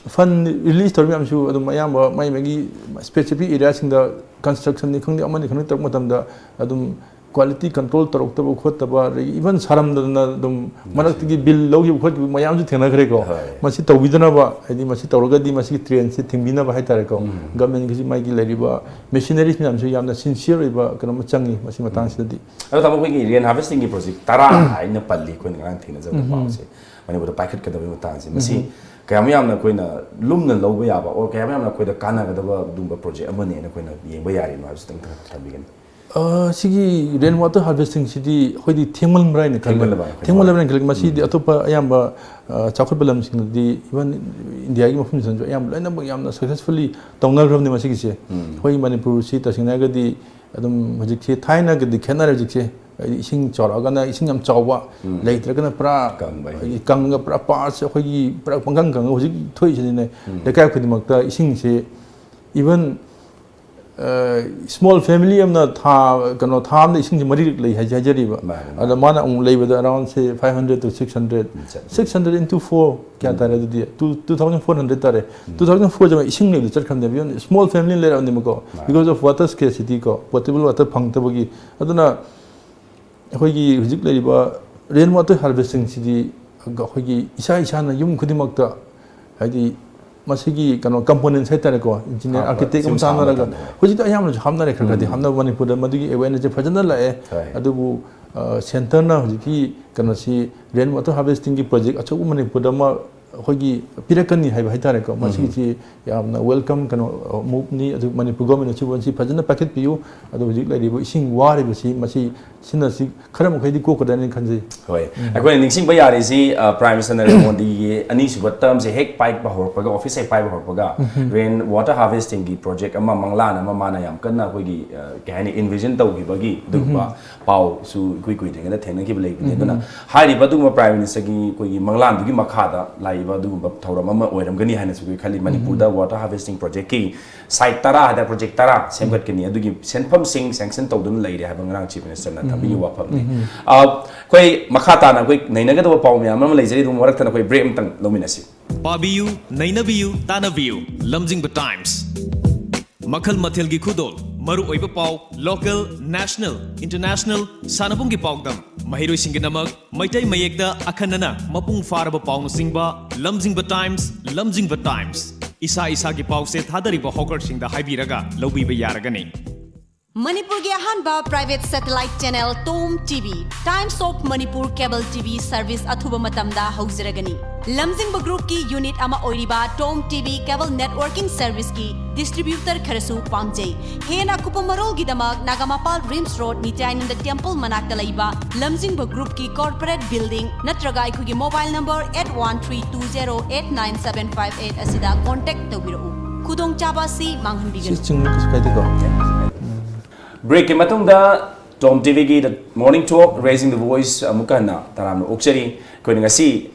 ꯐꯟ ꯔꯤꯂꯤꯖ ꯇꯧꯔꯤꯕ ꯃꯌꯥꯝꯁꯨ ꯑꯗꯨꯝ ꯑꯌꯥꯝꯕ ꯃꯥꯏ ꯃꯥꯒꯤ ꯁ꯭ꯄꯦꯁꯤꯐꯤꯛ ꯑꯦꯔꯤꯌꯥꯁꯤꯡꯗ ꯀꯟꯁꯇ꯭ꯔꯛꯁꯟꯅꯤ ꯈꯪꯗꯦ, ꯑꯃꯅꯤ ꯈꯪꯗꯦ ꯇꯧꯔꯛꯄ ꯃꯇꯝꯗ ꯑꯗꯨꯝ ꯀ꯭ꯋꯥꯂꯤꯇꯤ ꯀꯟꯇ꯭ꯔꯣꯜ ꯇꯧꯔꯛꯇꯕ ꯈꯣꯠꯇꯕ, ꯑꯗꯒꯤ ꯏꯚꯟ ꯁꯥꯔꯝꯗꯅ ꯑꯗꯨꯝ ꯃꯔꯛꯇꯒꯤ ꯕꯤꯜ ꯂꯧꯈꯤꯕ ꯈꯣꯠꯈꯤꯕ ꯃꯌꯥꯝꯁꯨ ꯊꯦꯡꯅꯈ꯭ꯔꯦꯀꯣ꯫ ꯍꯣꯏ꯫ ꯃꯁꯤ ꯇꯧꯕꯤꯗꯅꯕ, ꯍꯥꯏꯗꯤ ꯃꯁꯤ ꯇꯧꯔꯒꯗꯤ ꯃꯁꯤꯒꯤ ꯇ꯭ꯔꯦꯟꯁꯦ ꯊꯤꯡꯕꯤꯅꯕ ꯍꯥꯏꯇꯥꯔꯦꯀꯣ꯫ ꯎꯝ꯫ ꯒꯚꯔꯟꯃꯦꯟꯠꯀꯤꯁꯨ ꯃꯥꯒꯤ ꯂꯩꯔꯤꯕ ꯃꯦꯁꯤꯅꯔꯤꯁ ꯃꯌꯥꯝꯁꯨ ꯌꯥꯝꯅ ꯁꯤꯟꯁꯤꯌꯔ ꯑꯣꯏꯕ ꯀꯩꯅꯣꯝꯃ ꯆꯪꯉꯤ ꯃꯁꯤ ꯃꯇꯥꯡꯁꯤꯗꯗꯤ꯫ ꯑꯗꯣ ꯇꯥꯃꯣ, ꯑꯩꯈꯣꯏꯒꯤ ꯔꯦꯟ ꯍꯥꯔꯚꯦꯁꯇꯤꯡꯒꯤ ꯄ꯭ꯔꯣꯖꯦꯛ ꯇꯔꯥ ꯍꯥꯏꯅ ꯄꯜꯂꯤ ꯑꯩꯈꯣꯏꯅ ꯉꯔꯥꯡ ꯊꯦꯡꯅꯖꯕ ꯄꯥꯎꯁꯦ, ꯃꯅꯤꯄꯨꯔꯗ ꯄꯥꯏꯈꯠꯀꯗꯕꯒꯤ ꯃꯇꯥꯡꯁꯦ, ꯃꯁꯤ ꯀꯌꯥꯝ ꯌꯥꯝꯅ ꯑꯩꯈꯣꯏꯅ ꯂꯨꯝꯅ ꯂꯧꯕ ꯌꯥꯕ ꯑꯣꯔ ꯀꯌꯥꯝ ꯌꯥꯝꯅ ꯑꯩꯈꯣꯏꯗ ꯀꯥꯟꯅꯒꯗꯕ ꯑꯗꯨꯒꯨꯝꯕ ꯄ꯭ꯔꯣꯖꯦꯛ ꯑꯃꯅꯦꯅ ꯑꯩꯈꯣꯏꯅ ꯌꯦꯡꯕ ꯌꯥꯔꯤꯕ꯭ꯔꯥ ꯍꯥꯏꯕꯁꯤꯇꯪ ꯊꯝꯕꯤꯒꯅꯤ꯫ ꯑ, ꯁꯤꯒꯤ ꯔꯦꯟ ꯋꯥꯇꯔ ꯍꯥꯔꯚꯦꯁꯇꯤꯡꯁꯤꯗꯤ ꯑꯩꯈꯣꯏꯗꯤ ꯊꯦꯡꯃꯟꯕ꯭ꯔꯥ ꯍꯥꯏꯅ ꯈꯜꯂꯦ꯫ ꯊꯦꯡꯃꯜꯂꯕ ꯍꯥꯏꯅ ꯈꯜꯂꯦ꯫ ꯊꯦꯡꯃꯜꯂꯕ꯭ꯔꯥ ꯍꯥꯏꯅ ꯈꯜꯂꯦ꯫ ꯃꯁꯤꯗꯤ ꯑꯇꯣꯞꯄ ꯑꯌꯥꯝꯕ, ꯑ, ꯆꯥꯎꯈꯠꯄ ꯂꯝꯁꯤꯡꯗꯗꯤ, ꯏꯚꯟ ꯏꯟꯗꯤꯌꯥꯒꯤ ꯃꯐꯝꯁꯤꯡꯗꯁꯨ ꯑꯌꯥꯝꯕ ꯂꯣꯏꯅꯃꯛ ꯌꯥꯝꯅ ꯁꯛꯁꯦꯁꯐꯨꯜꯂꯤ ꯇꯧꯅꯈ꯭ꯔꯕꯅꯤ ꯃꯁꯤꯒꯤꯁꯦ꯫ ꯎꯝ꯫ ꯑꯩꯈꯣꯏ ꯃꯅꯤꯄꯨꯔꯁꯤ ꯇꯁꯦꯡꯅ ꯍꯥꯏꯔꯒꯗꯤ ꯑꯗꯨꯝ ꯍꯧꯖꯤꯛꯁꯦ ꯊꯥꯏꯅꯒꯗꯤ ꯈꯦꯠꯅꯔꯦ ꯍꯧꯖꯤꯛꯁꯦ꯫ ꯍꯥꯏꯗꯤ ꯏꯁꯤꯡ ꯆꯥꯎꯔꯛꯑꯒꯅ ꯏꯁꯤꯡ ꯌꯥꯝ ꯆꯥꯎꯕ, ꯎꯝ꯫ ꯂꯩꯇ꯭ꯔꯒꯅ ꯄꯨꯔꯥ ꯀꯪꯕ ꯍꯥꯏꯗꯤ꯫ ꯍꯥꯏꯗꯤ ꯀꯪꯉꯒ ꯄꯨꯔꯥ ꯄꯥꯔꯠꯁꯦ ꯑꯩꯈꯣꯏꯒꯤ ꯄꯨꯔꯥ ꯄꯪꯀꯪ ꯀꯪꯉꯒ ꯍꯧꯖꯤꯛ ꯊꯣꯛꯏꯁꯤꯅꯤꯅꯦ꯫ ꯎꯝ꯫ ꯂꯩꯀꯥꯏ ꯈꯨꯗꯤꯡꯃꯛꯇ ꯏꯁꯤꯡꯁꯦ ꯏꯚꯟ ꯁ꯭ꯃꯣꯜ ꯐꯦꯃꯤꯂꯤ ꯑꯃꯅ ꯊꯥ, ꯀꯩꯅꯣ, ꯊꯥ ꯑꯃꯗ ꯏꯁꯤꯡꯁꯦ ꯃꯔꯤꯔꯛ ꯂꯩ ꯍꯥꯏꯖ-, ꯍꯥꯏꯖꯔꯤꯕ꯫ ꯃꯥꯅꯦ, ꯃꯥꯅꯦ꯫ ꯑꯗ ꯃꯥꯅ ꯑꯃꯨꯛ ꯂꯩꯕꯗ ꯑꯔꯥꯎꯟꯁꯦ five hundred two six hundred, ꯎꯝ, ꯆꯠꯂꯦ꯫ ꯁꯤꯛꯁ ꯍꯟꯗ꯭ꯔꯦꯗ ꯏꯟꯇꯨ ꯐꯣꯔ ꯀꯌꯥ ꯇꯥꯔꯦ ꯑꯗꯨꯗꯤ? Two, two thousand four hundred ꯇꯥꯔꯦ꯫ ꯇꯨ ꯊꯥꯎꯖꯟ ꯐꯣꯔꯁꯦ ꯃꯥ ꯏꯁꯤꯡ ꯂꯩꯕꯗ ꯆꯠꯈ꯭ꯔꯕꯅꯦꯕ꯫ ꯁ꯭ꯃꯣꯜ ꯐꯦꯃꯤꯂꯤ ꯂꯩꯔꯛꯑꯕꯅꯦꯕꯀꯣ, ꯃꯥꯅꯦ꯫ because of water scarcity ꯀꯣ, ꯄꯣꯇꯦꯕꯜ ꯋꯥꯇꯔ ꯐꯪꯗꯕꯒꯤ꯫ ꯑꯗꯨꯅ ꯑꯩꯈꯣꯏꯒꯤ ꯍꯧꯖꯤꯛ ꯂꯩꯔꯤꯕ ꯔꯦꯟ ꯋꯥꯇꯔ ꯍꯥꯔꯚꯦꯁꯇꯤꯡꯁꯤꯗꯤ ꯑꯩꯈꯣꯏꯒꯤ ꯏꯁꯥ ꯏꯁꯥꯅ ꯌꯨꯝ ꯈꯨꯗꯤꯡꯃꯛꯇ, ꯍꯥꯏꯗꯤ ꯃꯁꯤꯒꯤ ꯀꯩꯅꯣ ꯀꯝꯄꯣꯅꯦꯟꯁ ꯍꯥꯏꯇꯥꯔꯦꯀꯣ, ꯏꯟꯖꯤꯅꯤꯌꯔ, ꯍꯥꯞꯄ, ꯑꯥꯔꯀꯤꯇꯦꯛ ꯑꯃ ꯁꯦꯝ ꯁꯥꯕ ꯁꯥꯟꯅꯔꯒ ꯃꯇꯝꯗ꯫ ꯍꯧꯖꯤꯛꯇꯤ ꯑꯌꯥꯝꯕꯅꯁꯨ ꯍꯥꯞꯅꯔꯦ, ꯈꯔ ꯈꯔꯗꯤ ꯍꯥꯞꯅꯕ ꯃꯅꯤꯄꯨꯔꯗ ꯃꯗꯨꯒꯤ ꯑꯦꯋꯦꯔꯅꯦꯁꯁꯦ ꯐꯖꯅ ꯂꯥꯛꯑꯦ꯫ ꯍꯣꯏ꯫ ꯑꯗꯨꯕꯨ ꯑ, ꯁꯦꯟꯇꯔꯅ ꯍꯧꯖꯤꯛꯀꯤ ꯀꯩꯅꯣꯁꯤ ꯔꯦꯟ ꯋꯥꯇꯔ ꯍꯥꯔꯚꯦꯁꯇꯤꯡꯒꯤ ꯄ꯭ꯔꯣꯖꯦꯛ ꯑꯆꯧꯕ ꯃꯅꯤꯄꯨꯔꯗ ꯑꯃ ꯑꯩꯈꯣꯏꯒꯤ ꯄꯤꯔꯛꯀꯅꯤ ꯍꯥꯏꯕ ꯍꯥꯏꯇꯥꯔꯦꯀꯣ꯫ ꯃꯁꯤꯒꯤꯁꯤ ꯌꯥꯝꯅ welcome ꯀꯩꯅꯣ, ꯃꯨꯚꯅꯤ꯫ ꯑꯗꯨ ꯃꯅꯤꯄꯨꯔ ꯒꯣꯔꯃꯦꯟꯅꯁꯨ ꯃꯁꯤ ꯐꯖꯅ ꯄꯥꯏꯈꯠꯄꯤꯌꯨ꯫ ꯑꯗꯣ ꯍꯧꯖꯤꯛ ꯂꯩꯔꯤꯕ ꯏꯁꯤꯡ ꯋꯥꯔꯤꯕꯁꯤ ꯃꯁꯤ ꯁꯤꯅ ꯁꯤ ꯈꯔ ꯃꯈꯩꯗꯤ ꯀꯣꯛꯀꯗ꯭ꯔꯅ ꯈꯟꯖꯩ꯫ ꯍꯣꯏ, ꯑꯩꯈꯣꯏꯅ ꯅꯤꯡꯁꯤꯡꯕ ꯌꯥꯔꯤꯁꯤ, ꯑ, Prime Minister ꯅꯔꯦꯟꯗ꯭ꯔ ꯃꯣꯗꯤꯒꯤ ꯑꯅꯤꯁꯨꯕ termꯁꯦ ꯍꯦꯛ ꯄꯥꯏꯕ ꯍꯧꯔꯛꯄꯒ, office ꯍꯦꯛ ꯄꯥꯏꯕ ꯍꯧꯔꯛꯄꯒ, rain water harvestingꯒꯤ project ꯑꯃ, ꯃꯪꯂꯥꯟ ꯑꯃ ꯃꯥꯅ ꯌꯥꯝ ꯀꯟꯅ ꯑꯩꯈꯣꯏꯒꯤ, ꯑ, ꯀꯩ ꯍꯥꯏꯅꯤ, envision ꯇꯧꯈꯤꯕꯒꯤ ꯑꯗꯨꯒꯨꯝꯕ ꯄꯥꯎꯁꯨ ꯏꯀꯨꯏ ꯀꯨꯏꯗ꯭ꯔꯤꯉꯩꯗ ꯊꯦꯡꯅꯈꯤꯕ ꯂꯩꯕꯅꯤ꯫ ꯑꯗꯨꯅ ꯍꯥꯏꯔꯤꯕ ꯑꯗꯨꯒꯨꯝꯕ Prime Ministerꯒꯤ ꯑꯩꯈꯣꯏꯒꯤ ꯃꯪꯂꯥꯟꯗꯨꯒꯤ ꯃꯈꯥꯗ ꯂꯥꯛꯏꯕ ꯑꯗꯨꯒꯨꯝꯕ ꯊꯧꯔꯝ ꯑꯃ ꯑꯣꯏꯔꯝꯒꯅꯤ ꯍꯥꯏꯅꯁꯨ ꯑꯩꯈꯣꯏ ꯈꯜꯂꯤ꯫ ꯃꯅꯤꯄꯨꯔꯗ water harvesting projectꯀꯤ site ꯇꯔꯥ ꯍꯥꯏꯗꯅ project ꯇꯔꯥ ꯁꯦꯝꯒꯠꯀꯅꯤ꯫ ꯑꯗꯨꯒꯤ ꯁꯦꯟꯐꯝꯁꯤꯡ sanction ꯇꯧꯗꯨꯅ ꯂꯩꯔꯦ ꯍꯥꯏꯕ ꯉꯔꯥꯡ Chief Ministerꯅ ꯊꯝꯕꯤꯈꯤꯕ ꯋꯥꯐꯝꯅꯤ꯫ ꯑ, ꯑꯩꯈꯣꯏ ꯃꯈꯥ ꯇꯥꯅ ꯑꯩꯈꯣꯏ ꯅꯩꯅꯒꯗꯕ ꯄꯥꯎ ꯃꯌꯥꯝ ꯑꯃ ꯂꯩꯖꯔꯤ꯫ ꯑꯗꯨꯝ ꯃꯔꯛ ꯊꯠꯅ ꯑꯩꯈꯣꯏ break ꯑꯃꯇꯪ ꯂꯧꯃꯤꯟꯅꯁꯤ꯫ ꯄꯥꯕꯤꯌꯨ, ꯅꯩꯅꯕꯤꯌꯨ, ꯇꯥꯟꯅꯕꯤꯌꯨ꯫ ꯂꯝꯖꯤꯡꯕ Times꯫ ꯃꯈꯜ ꯃꯊꯦꯜꯒꯤ ꯈꯨꯗꯣꯜ, ꯃꯔꯨꯑꯣꯏꯕ ꯄꯥꯎ, local, national, international, ꯁꯥꯟꯅꯕꯨꯡꯒꯤ ꯄꯥꯎꯗꯝ, ꯃꯍꯩꯔꯣꯏꯁꯤꯡꯒꯤꯗꯃꯛ ꯃꯩꯇꯩ ꯃꯌꯦꯛꯇ ꯑꯈꯟꯅꯅ ꯃꯄꯨꯡ ꯐꯥꯔꯕ ꯄꯥꯎꯅꯆꯤꯡꯕ꯫ ꯂꯝꯖꯤꯡꯕ Times꯫ ꯂꯝꯖꯤꯡꯕ Times꯫ ꯏꯁꯥ ꯏꯁꯥꯒꯤ ꯄꯥꯎꯁꯦ ꯊꯥꯗꯔꯤꯕ hawkerꯁꯤꯡꯗ ꯍꯥꯏꯕꯤꯔꯒ ꯂꯧꯕꯤꯕ ꯌꯥꯔꯒꯅꯤ꯫ ꯃꯅꯤꯄꯨꯔꯒꯤ ꯑꯍꯥꯟꯕ private satellite channel Tom TV, Times of Manipur Cable TV service ꯑꯊꯨꯕ ꯃꯇꯝꯗ ꯍꯧꯖꯔꯒꯅꯤ꯫ ꯂꯝꯖꯤꯡꯕ groupꯀꯤ unit ꯑꯃ ꯑꯣꯏꯔꯤꯕ Tom TV cable networking serviceꯀꯤ distributor ꯈꯔꯁꯨ ꯄꯥꯝꯖꯩ꯫ ꯍꯦꯟꯅ ꯑꯀꯨꯞꯄ ꯃꯔꯣꯜꯒꯤꯗꯃꯛ ꯅꯥꯒꯥꯃꯄꯥꯜ RIMS Road ꯅꯤꯇ꯭ꯌꯥꯅꯟꯗ temple ꯃꯅꯥꯛꯇ ꯂꯩꯕ ꯂꯝꯖꯤꯡꯕ groupꯀꯤ corporate building ꯅꯠꯇ꯭ꯔꯒ ꯑꯩꯈꯣꯏꯒꯤ mobile number eight one three two zero eight nine seven five eight ꯑꯁꯤꯗ contact ꯇꯧꯕꯤꯔꯛꯎ꯫ ꯈꯨꯗꯣꯡꯆꯥꯕ ꯑꯁꯤ ꯁꯤ ꯃꯥꯡꯍꯟꯕꯤꯒꯅꯨ꯫ ꯆꯨꯝꯃꯤ, ꯀꯩꯁꯨ ꯀꯥꯏꯗꯦꯀꯣ꯫ Breakꯀꯤ ꯃꯇꯨꯡꯗ Tom TVꯒꯤ The Morning Talk, Raising the Voice ꯑꯃꯨꯛꯀ ꯍꯟꯅ ꯇꯔꯥꯝꯅ ꯑꯣꯛꯆꯔꯤ꯫ ꯑꯩꯈꯣꯏꯅ ꯉꯁꯤ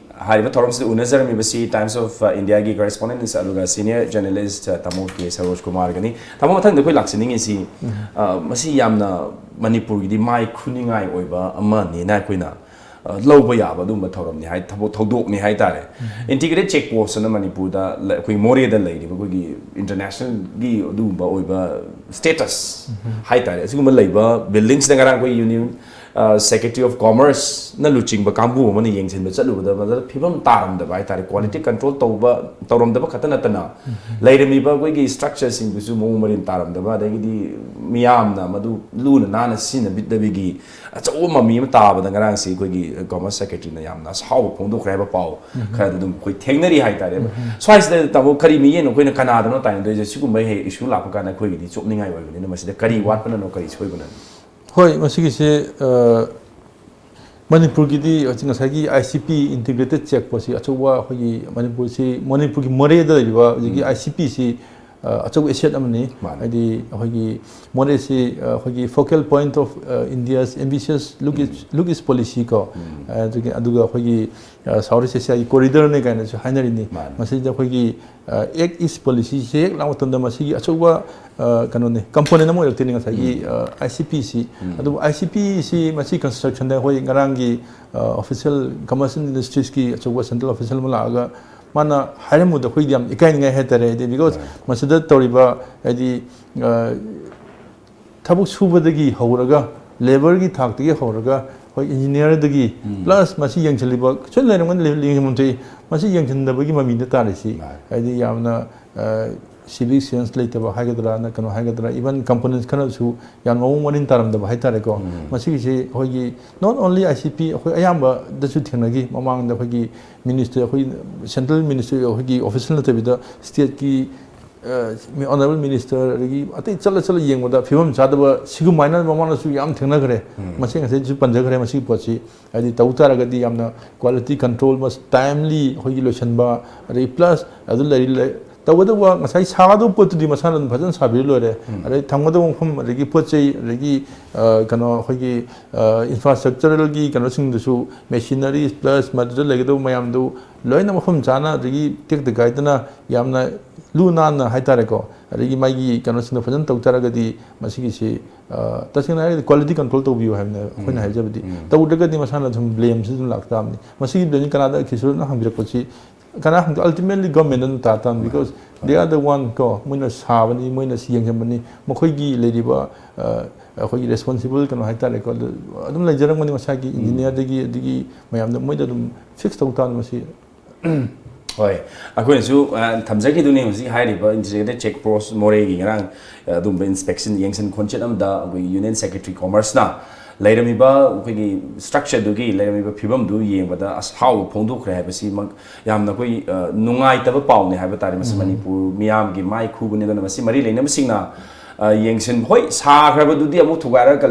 ꯍꯥꯏꯔꯤꯕ ꯊꯧꯔꯝꯁꯤꯗ ꯎꯅꯖꯔꯝꯃꯤꯕꯁꯤ Times of India ꯒꯤ correspondent ꯑꯗꯨꯒ senior journalist ꯇꯥꯃꯣ ꯀꯦ ꯁꯔꯣꯖ ꯀꯨꯃꯥꯔꯒꯅꯤ꯫ ꯇꯥꯃꯣ, ꯃꯊꯪꯗ ꯑꯩꯈꯣꯏ ꯂꯥꯛꯆꯅꯤꯡꯉꯤꯁꯤ, ꯑ, ꯃꯁꯤ ꯌꯥꯝꯅ ꯃꯅꯤꯄꯨꯔꯒꯤꯗꯤ ꯃꯥꯏ ꯈꯨꯅꯤꯡꯉꯥꯏ ꯑꯣꯏꯕ ꯑꯃꯅꯤꯅ ꯑꯩꯈꯣꯏꯅ, ꯑ, ꯂꯧꯕ ꯌꯥꯕ ꯑꯗꯨꯒꯨꯝꯕ ꯊꯧꯔꯝꯅꯤ ꯍꯥꯏ-, ꯊꯕꯛ ꯊꯧꯗꯣꯛꯅꯤ ꯍꯥꯏꯇꯥꯔꯦ꯫ Integrated check post ꯑꯅ ꯃꯅꯤꯄꯨꯔꯗ ꯂ-, ꯑꯩꯈꯣꯏ ꯃꯣꯔꯦꯗ ꯂꯩꯔꯤꯕ ꯑꯩꯈꯣꯏꯒꯤ internationalꯒꯤ ꯑꯗꯨꯒꯨꯝꯕ ꯑꯣꯏꯕ status ꯍꯥꯏꯇꯥꯔꯦ, ꯑꯁꯤꯒꯨꯝꯕ ꯂꯩꯕ buildingꯁꯤꯗ ꯉꯔꯥꯡ ꯑꯩꯈꯣꯏ union Secretary of Commerce ꯅ ꯂꯨꯆꯤꯡꯕ ꯀꯥꯡꯕꯨ ꯑꯃꯅ ꯌꯦꯡꯁꯤꯟꯕ ꯆꯠꯂꯨꯕꯗ ꯃꯗꯨꯗ ꯐꯤꯕꯝ ꯇꯥꯔꯝꯗꯕ ꯍꯥꯏꯇꯥꯔꯦ, quality control ꯇꯧꯕ ꯇꯧꯔꯝꯗꯕ ꯈꯛꯇ ꯅꯠꯇꯅ ꯂꯩꯔꯝꯃꯤꯕ ꯑꯩꯈꯣꯏꯒꯤ structureꯁꯤꯡꯗꯨꯁꯨ ꯃꯑꯣꯡ ꯃꯔꯤꯟ ꯇꯥꯔꯝꯗꯕ, ꯑꯗꯒꯤꯗꯤ ꯃꯤꯌꯥꯝꯅ ꯃꯗꯨ ꯂꯨꯅ ꯅꯥꯟꯅ ꯁꯤꯖꯤꯟꯅꯕꯤꯗꯕꯒꯤ ꯑꯆꯧꯕ ꯃꯃꯤ ꯑꯃ ꯇꯥꯕꯗ ꯉꯔꯥꯡꯁꯤ ꯑꯩꯈꯣꯏꯒꯤ Commerce Secretaryꯅ ꯌꯥꯝꯅ ꯑꯁꯥꯎꯕ ꯐꯣꯡꯗꯣꯛꯈ꯭ꯔꯦ ꯍꯥꯏꯕ ꯄꯥꯎ ꯈꯔꯗꯤ ꯑꯗꯨꯝ ꯑꯩꯈꯣꯏ ꯊꯦꯡꯅꯔꯤ ꯍꯥꯏꯇꯥꯔꯦ꯫ ꯁ꯭ꯋꯥꯏꯁꯤꯗ ꯇꯥꯃꯣ, ꯀꯔꯤ ꯃꯤꯠꯌꯦꯡꯅꯣ ꯑꯩꯈꯣꯏꯅ ꯀꯅꯥꯗꯅꯣ ꯇꯥꯏꯅꯗꯣꯏꯁꯦ? ꯁꯤꯒꯨꯝꯕ ꯍꯦꯛ issue ꯂꯥꯛꯄ ꯀꯥꯟꯗ ꯑꯩꯈꯣꯏꯒꯤꯗꯤ ꯆꯣꯞꯅꯤꯡꯉꯥꯏ ꯑꯣꯏꯕꯅꯤꯅ ꯃꯁꯤꯗ ꯀꯔꯤ ꯋꯥꯠꯄꯅꯅꯣ, ꯀꯔꯤ ꯁꯣꯏꯕꯅꯅꯣ? ꯍꯣꯏ, ꯃꯁꯤꯒꯤꯁꯦ ꯃꯅꯤꯄꯨꯔꯒꯤꯗꯤ ꯍꯧꯖꯤꯛ ꯉꯁꯥꯏꯒꯤ I C P, Integrated Check Post ꯁꯤ ꯑꯆꯧꯕ ꯑꯩꯈꯣꯏꯒꯤ ꯃꯅꯤꯄꯨꯔꯁꯤ, ꯃꯅꯤꯄꯨꯔꯒꯤ ꯃꯣꯔꯦꯗ ꯂꯩꯔꯤꯕ ꯍꯧꯖꯤꯛꯀꯤ I C P ꯁꯤ ꯑꯆꯧꯕ asset ꯑꯃꯅꯤ꯫ ꯍꯥꯏꯗꯤ ꯑꯩꯈꯣꯏꯒꯤ ꯃꯣꯔꯦꯁꯤ ꯑꯩꯈꯣꯏꯒꯤ focal point of India's ambitious Look East, Look East Policy ꯀꯣ, ꯑꯗꯨꯒ ꯑꯩꯈꯣꯏꯒꯤ South East Asiaꯒꯤ corridorꯅꯦ ꯀꯥꯏꯅꯁꯨ ꯍꯥꯏꯅꯔꯤꯅꯤ꯫ ꯃꯁꯤꯗ ꯑꯩꯈꯣꯏꯒꯤ Act East Policyꯁꯤ ꯍꯦꯛ ꯂꯥꯛꯄ ꯃꯇꯝꯗ ꯃꯁꯤꯒꯤ ꯑꯆꯧꯕ ꯀꯩꯅꯣꯅꯤ, component ꯑꯃ ꯑꯣꯏꯔꯛꯇꯣꯏꯅꯤ ꯉꯁꯥꯏꯒꯤ I C P ꯁꯤ꯫ ꯑꯗꯨꯕꯨ I C P ꯁꯤ ꯃꯁꯤ constructionꯗ ꯑꯩꯈꯣꯏ ꯉꯔꯥꯡꯒꯤ official Commerce and Industriesꯀꯤ ꯑꯆꯧꯕ central official ꯑꯃ ꯂꯥꯛꯑꯒ ꯃꯥꯅ ꯍꯥꯏꯔꯝꯕꯗ ꯑꯩꯈꯣꯏꯗꯤ ꯌꯥꯝ ꯏꯀꯥꯏꯅꯤꯡꯉꯥꯏ ꯍꯥꯏꯇꯥꯔꯦ꯫ ꯍꯥꯏꯗꯤ because ꯃꯁꯤꯗ ꯇꯧꯔꯤꯕ ꯍꯥꯏꯗꯤ ꯊꯕꯛ ꯁꯨꯕꯗꯒꯤ ꯍꯧꯔꯒ, labourꯒꯤ ꯊꯥꯛꯇꯒꯤ ꯍꯧꯔꯒ, ꯑꯩꯈꯣꯏ engineerꯗꯒꯤ, plus ꯃꯁꯤ ꯌꯦꯡꯁꯤꯜꯂꯤꯕ ꯁꯣꯏꯅ ꯂꯩꯔꯝꯒꯅꯤ, ꯌꯦꯡꯐꯝ ꯊꯣꯛꯏ, ꯃꯁꯤ ꯌꯦꯡꯁꯤꯟꯗꯕꯒꯤ ꯃꯃꯤꯗ ꯇꯥꯔꯤꯁꯤ꯫ ꯍꯥꯏꯗꯤ ꯌꯥꯝꯅ civic sense ꯂꯩꯇꯕ ꯍꯥꯏꯒꯗ꯭ꯔꯥ, ꯅꯠꯇ꯭ꯔꯒ ꯀꯩꯅꯣ ꯍꯥꯏꯒꯗ꯭ꯔꯥ, even components ꯈꯔꯁꯨ ꯌꯥꯝ ꯃꯑꯣꯡ ꯃꯔꯤꯟ ꯇꯥꯔꯝꯗꯕ ꯍꯥꯏꯇꯥꯔꯦꯀꯣ꯫ ꯃꯁꯤꯒꯤꯁꯤ ꯑꯩꯈꯣꯏꯒꯤ not only I C P, ꯑꯩꯈꯣꯏ ꯑꯌꯥꯝꯕꯗꯁꯨ ꯊꯦꯡꯅꯈꯤ꯫ ꯃꯃꯥꯡꯗ ꯑꯩꯈꯣꯏꯒꯤ ministry, ꯑꯩꯈꯣꯏ central ministry, ꯑꯩꯈꯣꯏꯒꯤ official ꯅꯠꯇꯕꯤꯗ stateꯀꯤ honourable minister ꯑꯗꯒꯤ ꯑꯇꯩ ꯆꯠꯂ ꯆꯠꯂ ꯌꯦꯡꯕꯗ ꯐꯤꯕꯝ ꯆꯥꯗꯕ ꯁꯤꯒꯨꯝꯃꯥꯏꯅ ꯃꯃꯥꯡꯗꯁꯨ ꯌꯥꯝ ꯊꯦꯡꯅꯈ꯭ꯔꯦ꯫ ꯃꯁꯤ ꯉꯁꯥꯏꯁꯨ ꯄꯟꯖꯈ꯭ꯔꯦ꯫ ꯃꯁꯤꯒꯤ ꯄꯣꯠꯁꯤ ꯍꯥꯏꯗꯤ ꯇꯧ ꯇꯥꯔꯒꯗꯤ ꯌꯥꯝꯅ quality control, timely ꯑꯩꯈꯣꯏꯒꯤ ꯂꯣꯏꯁꯤꯟꯕ, ꯑꯗꯒꯤ plus ꯑꯗꯨ ꯂꯩꯔꯤ ꯂꯩ-, ꯇꯧꯒꯗꯧꯕ ꯉꯁꯥꯏ ꯁꯥꯒꯗꯧꯕ ꯄꯣꯠꯇꯨꯗꯤ ꯃꯁꯥꯅ ꯑꯗꯨꯝ ꯐꯖꯅ ꯁꯥꯕꯤꯔ ꯂꯣꯏꯔꯦ꯫ ꯑꯗꯩ ꯊꯝꯒꯗꯧꯕ ꯃꯐꯝ, ꯑꯗꯒꯤ ꯄꯣꯠ ꯆꯩ, ꯑꯗꯒꯤ ꯀꯩꯅꯣ ꯑꯩꯈꯣꯏꯒꯤ infrastructuralꯒꯤ ꯀꯩꯅꯣꯁꯤꯡꯗꯨꯁꯨ, machineries plus ꯃꯗꯨꯗ ꯂꯩꯒꯗꯧꯕ ꯃꯌꯥꯝꯗꯨ ꯂꯣꯏꯅ ꯃꯐꯝ ꯆꯥꯅ, ꯑꯗꯒꯤ ꯇꯦꯛꯇ ꯀꯥꯏꯗꯅ ꯌꯥꯝꯅ ꯂꯨ ꯅꯥꯟꯅ ꯍꯥꯏꯇꯥꯔꯦꯀꯣ, ꯑꯗꯒꯤ ꯃꯥꯒꯤ ꯀꯩꯅꯣꯁꯤꯡꯗꯣ ꯐꯖꯅ ꯇꯧ ꯇꯥꯔꯒꯗꯤ ꯃꯁꯤꯒꯤꯁꯤ ꯇꯁꯦꯡꯅ ꯍꯥꯏꯔꯒꯗꯤ quality control ꯇꯧꯕꯤꯌꯨ ꯍꯥꯏꯕꯅꯦ ꯑꯩꯈꯣꯏꯅ ꯍꯥꯏꯖꯕꯗꯤ꯫ ꯇꯧꯗ꯭ꯔꯒꯗꯤ ꯃꯁꯥꯅ ꯑꯗꯨꯝ blameꯁꯤ ꯑꯗꯨꯝ ꯂꯥꯛꯇꯥꯕꯅꯤ꯫ ꯃꯁꯤꯒꯤ blameꯁꯤ ꯀꯅꯥꯗ, ꯀꯤꯁꯣꯔꯅ ꯍꯪꯕꯤꯔꯛꯄꯁꯤ ꯀꯅꯥ ꯍꯪꯗꯣꯏ? Ultimately government ꯑꯗꯨꯝ ꯇꯥ ꯇꯥꯕꯅꯤ, because they are the one ꯀꯣ, ꯃꯣꯏꯅ ꯁꯥꯕꯅꯤ, ꯃꯣꯏꯅ ꯁꯤ ꯌꯦꯡꯁꯤꯟꯕꯅꯤ, ꯃꯈꯣꯏꯒꯤ ꯂꯩꯔꯤꯕ ꯑꯩꯈꯣꯏꯒꯤ ꯔꯦꯁꯄꯣꯟꯁꯤꯕꯜ ꯀꯩꯅꯣ ꯍꯥꯏꯇꯥꯔꯦꯀꯣ, ꯑꯗꯨ ꯑꯗꯨꯝ ꯂꯩꯖꯔꯝꯒꯅꯤ ꯃꯁꯥꯒꯤ ꯏꯟꯖꯤꯅꯤꯌꯥꯔꯗꯒꯤ, ꯑꯗꯒꯤ ꯃꯌꯥꯝꯗ, ꯃꯣꯏꯗ ꯑꯗꯨꯝ ꯐꯤꯛꯁ ꯇꯧ ꯇꯥꯕꯅꯤ ꯃꯁꯤ꯫ ꯍꯣꯏ, ꯑꯩꯈꯣꯏꯅꯁꯨ ꯑ, ꯊꯝꯖꯈꯤꯗꯨꯅꯤ ꯍꯧꯖꯤꯛ ꯍꯥꯏꯔꯤꯕ ꯏꯟꯇꯤꯒ꯭ꯔꯦꯇꯦꯠ ꯆꯦꯛ ꯄꯣꯁ ꯃꯣꯔꯦꯒꯤ ꯉꯔꯥꯡ ꯑ, ꯑꯗꯨꯝꯕ ꯏꯟꯁꯄꯦꯛꯁꯟ, ꯌꯦꯡꯁꯤꯟ ꯈꯣꯟꯆꯠ ꯑꯃꯗ ꯑꯩꯈꯣꯏꯒꯤ ꯌꯨꯅꯤꯌꯟ ꯁꯦꯀ꯭ꯔꯦꯇꯔꯤ ꯀꯣꯃꯔꯁꯅ ꯂꯩꯔꯝꯃꯤꯕ ꯑꯩꯈꯣꯏꯒꯤ ꯁ꯭ꯇ꯭ꯔꯛꯆꯔꯗꯨꯒꯤ ꯂꯩꯔꯝꯃꯤꯕ ꯐꯤꯕꯝꯗꯨ ꯌꯦꯡꯕꯗ ꯑꯁꯥꯎꯕ ꯐꯣꯡꯗꯣꯛꯈ꯭ꯔꯦ ꯍꯥꯏꯕꯁꯤꯃꯛ ꯌꯥꯝꯅ ꯑꯩꯈꯣꯏ ꯑ, ꯅꯨꯡꯉꯥꯏꯇꯕ ꯄꯥꯎꯅꯤ ꯍꯥꯏꯕ ꯇꯥꯔꯦ꯫ ꯃꯁꯤ ꯃꯅꯤꯄꯨꯔ ꯃꯤꯌꯥꯝꯒꯤ ꯃꯥꯏ ꯈꯨꯕꯅꯤ꯫ ꯑꯗꯨꯅ ꯃꯁꯤ ꯃꯔꯤ ꯂꯩꯅꯕꯁꯤꯡꯅ ꯑ, ꯌꯦꯡꯁꯤꯟ ꯍꯣꯏ, ꯁꯥꯈ꯭ꯔꯕꯗꯨꯗꯤ ꯑꯃꯨꯛ ꯊꯨꯒꯥꯏꯔꯒ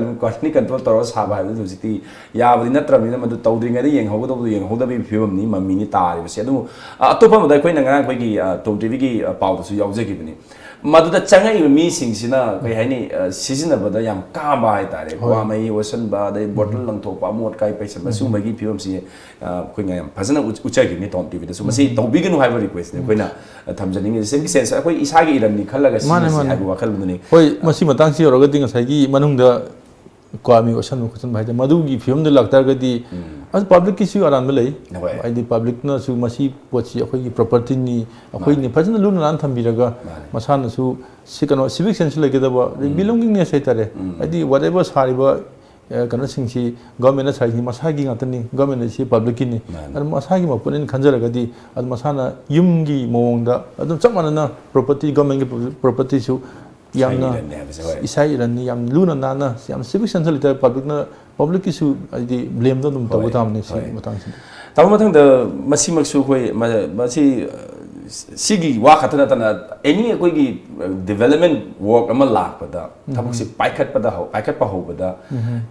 ꯀꯟꯇ꯭ꯔꯣꯜ ꯇꯧꯔꯒ ꯁꯥꯕ ꯍꯥꯏꯕꯗꯨ ꯍꯧꯖꯤꯛꯇꯤ ꯌꯥꯕꯗꯤ ꯅꯠꯇ꯭ꯔꯕꯅꯤꯅ, ꯃꯗꯨ ꯇꯧꯗ꯭ꯔꯤꯉꯩꯗ ꯌꯦꯡꯍꯧꯒꯗꯧꯕꯗꯨ ꯌꯦꯡꯍꯧꯗꯕꯒꯤ ꯐꯤꯕꯝꯅꯤ ꯃꯃꯤꯅꯤ ꯇꯥꯔꯤꯕꯁꯦ꯫ ꯑꯗꯨꯕꯨ ꯑ, ꯑꯇꯣꯞꯄ ꯑꯃꯗ ꯑꯩꯈꯣꯏꯅ ꯉꯔꯥꯡ ꯑꯩꯈꯣꯏꯒꯤ ꯑ, ꯇꯣꯝ ꯇꯤꯚꯤꯒꯤ ꯑ, ꯄꯥꯎꯗꯁꯨ ꯌꯥꯎꯖꯈꯤꯕꯅꯤ꯫ ꯃꯗꯨꯗ ꯆꯪꯉꯛꯏꯕ ꯃꯤꯁꯤꯡꯁꯤꯅ ꯀꯩ ꯍꯥꯏꯅꯤ, ꯑ, ꯁꯤꯖꯤꯟꯅꯕꯗ ꯌꯥꯝ ꯀꯥꯝꯕ ꯍꯥꯏꯇꯥꯔꯦ꯫ ꯀ꯭ꯋꯥ ꯃꯍꯤ ꯑꯣꯠꯁꯟꯕ, ꯑꯗꯩ ꯕꯣꯇꯜ ꯂꯪꯊꯣꯛꯄ, ꯑꯃꯣꯠ ꯑꯀꯥꯏ ꯄꯩꯁꯟꯕ, ꯁꯤꯒꯨꯝꯕꯒꯤ ꯐꯤꯕꯝꯁꯤ ꯑ, ꯑꯩꯈꯣꯏꯅ ꯌꯥꯝ ꯐꯖꯅ ꯎꯠ- ꯎꯠꯆꯈꯤꯕꯅꯤ ꯇꯣꯝ ꯇꯤꯚꯤꯗꯁꯨ꯫ ꯃꯁꯤ ꯇꯧꯕꯤꯒꯅꯨ ꯍꯥꯏꯕ ꯔꯤꯀ꯭ꯋꯦꯁꯅꯦ ꯑꯩꯈꯣꯏꯅ ꯑ, ꯊꯝꯖꯅꯤꯡꯉꯤꯁꯦ꯫ ꯁꯦꯟꯁ ꯑꯩꯈꯣꯏ ꯏꯁꯥꯒꯤ ꯏꯔꯟꯅꯤ ꯈꯜꯂꯒ ꯁꯤꯒꯤ ꯍꯥꯏꯕ ꯋꯥꯈꯜꯗꯨꯅꯤ꯫ ꯍꯣꯏ, ꯃꯁꯤ ꯃꯇꯥꯡꯁꯤ ꯌꯧꯔꯒꯗꯤ ꯉꯁꯥꯏꯒꯤ ꯃꯅꯨꯡꯗ ꯀ꯭ꯋꯥ ꯃꯍꯤ ꯑꯣꯠꯁꯟꯕ ꯈꯣꯠꯆꯟꯕ ꯍꯥꯏꯗꯤ ꯃꯗꯨꯒꯤ ꯐꯤꯕꯝꯗ ꯂꯥꯛꯇꯥꯔꯒꯗꯤ, ꯑꯗꯨ ꯄꯕ꯭ꯂꯤꯛꯀꯤꯁꯨ ꯑꯔꯥꯟꯕ ꯂꯩ꯫ ꯍꯣꯏ꯫ ꯍꯥꯏꯗꯤ ꯄꯕ꯭ꯂꯤꯛꯅꯁꯨ ꯃꯁꯤ ꯄꯣꯠꯁꯤ ꯑꯩꯈꯣꯏꯒꯤ ꯄ꯭ꯔꯣꯄꯔꯇꯤꯅꯤ, ꯑꯩꯈꯣꯏꯅꯤ, ꯐꯖꯅ ꯂꯨꯅ ꯅꯥꯟꯅ ꯊꯝꯕꯤꯔꯒ, ꯃꯥꯅꯦ꯫ ꯃꯁꯥꯅꯁꯨ ꯁꯤ ꯀꯩꯅꯣ ꯁꯤꯚꯤꯛ ꯁꯦꯟꯁꯁꯨ ꯂꯩꯒꯗꯕ, ꯑꯗꯩ ꯕꯤꯂꯣꯡꯒꯤꯡꯅꯦꯁ ꯍꯥꯏꯇꯥꯔꯦ꯫ ꯍꯥꯏꯗꯤ ꯋꯥꯠ ꯑꯦꯚꯔ ꯁꯥꯔꯤꯕ ꯑ, ꯀꯩꯅꯣꯁꯤꯡꯁꯤ ꯒꯚꯔꯟꯃꯦꯟꯠꯅ ꯁꯥꯔꯤꯁꯤ ꯃꯁꯥꯒꯤ ꯉꯥꯛꯇꯅꯤ, ꯒꯚꯔꯟꯃꯦꯟꯠ ꯑꯁꯤ ꯄꯕ꯭ꯂꯤꯛꯀꯤꯅꯤ꯫ ꯃꯥꯅꯤ꯫ ꯑꯗꯨ ꯃꯁꯥꯒꯤ ꯃꯄꯨꯅꯦꯅ ꯈꯟꯖꯔꯒꯗꯤ, ꯑꯗꯨ ꯃꯁꯥꯅ ꯌꯨꯝꯒꯤ ꯃꯑꯣꯡꯗ ꯑꯗꯨꯝ ꯆꯞ ꯃꯥꯟꯅꯅ ꯄ꯭ꯔꯣꯄꯔꯇꯤ, ꯒꯚꯔꯟꯃꯦꯟꯠꯀꯤ ꯄ꯭ꯔꯣꯄꯔꯇꯤꯁꯨ ꯌꯥꯝꯅ ꯏꯔꯟꯅꯤ ꯍꯥꯏꯕꯁꯦ, ꯍꯣꯏ꯫ ꯏꯁꯥ ꯏꯔꯟꯅꯤ, ꯌꯥꯝ ꯂꯨꯅ ꯅꯥꯟꯅ, ꯌꯥꯝ ꯁꯤꯚꯤꯛ ꯁꯦꯟꯁ ꯂꯩꯇꯕ ꯄꯕ꯭ꯂꯤꯛꯅ, ꯄꯕ꯭ꯂꯤꯛꯀꯤꯁꯨ ꯍꯥꯏꯗꯤ ꯕ꯭ꯂꯦꯝꯗꯣ ꯑꯗꯨꯝ ꯇꯧꯕ ꯍꯣꯏ, ꯇꯥꯕꯅꯤ ꯁꯤ ꯍꯣꯏ꯫ ꯃꯇꯥꯡꯁꯤꯗ꯫ ꯇꯥꯃꯣ, ꯃꯊꯪꯗ ꯃꯁꯤꯃꯛꯁꯨ ꯑꯩꯈꯣꯏ ꯃ-, ꯃꯁꯤ, ꯑ, ꯁꯤꯒꯤ ꯋꯥ ꯈꯛꯇ ꯅꯠꯇꯅ ꯑꯦꯅꯤ ꯑꯩꯈꯣꯏꯒꯤ, ꯑ, ꯗꯤꯕꯦꯂꯞꯃꯦꯟꯠ ꯋꯥꯔꯛ ꯑꯃ ꯂꯥꯛꯄꯗ ꯊꯕꯛꯁꯤ ꯄꯥꯏꯈꯠꯄꯗ ꯍꯧ-, ꯄꯥꯏꯈꯠꯄ ꯍꯧꯕꯗ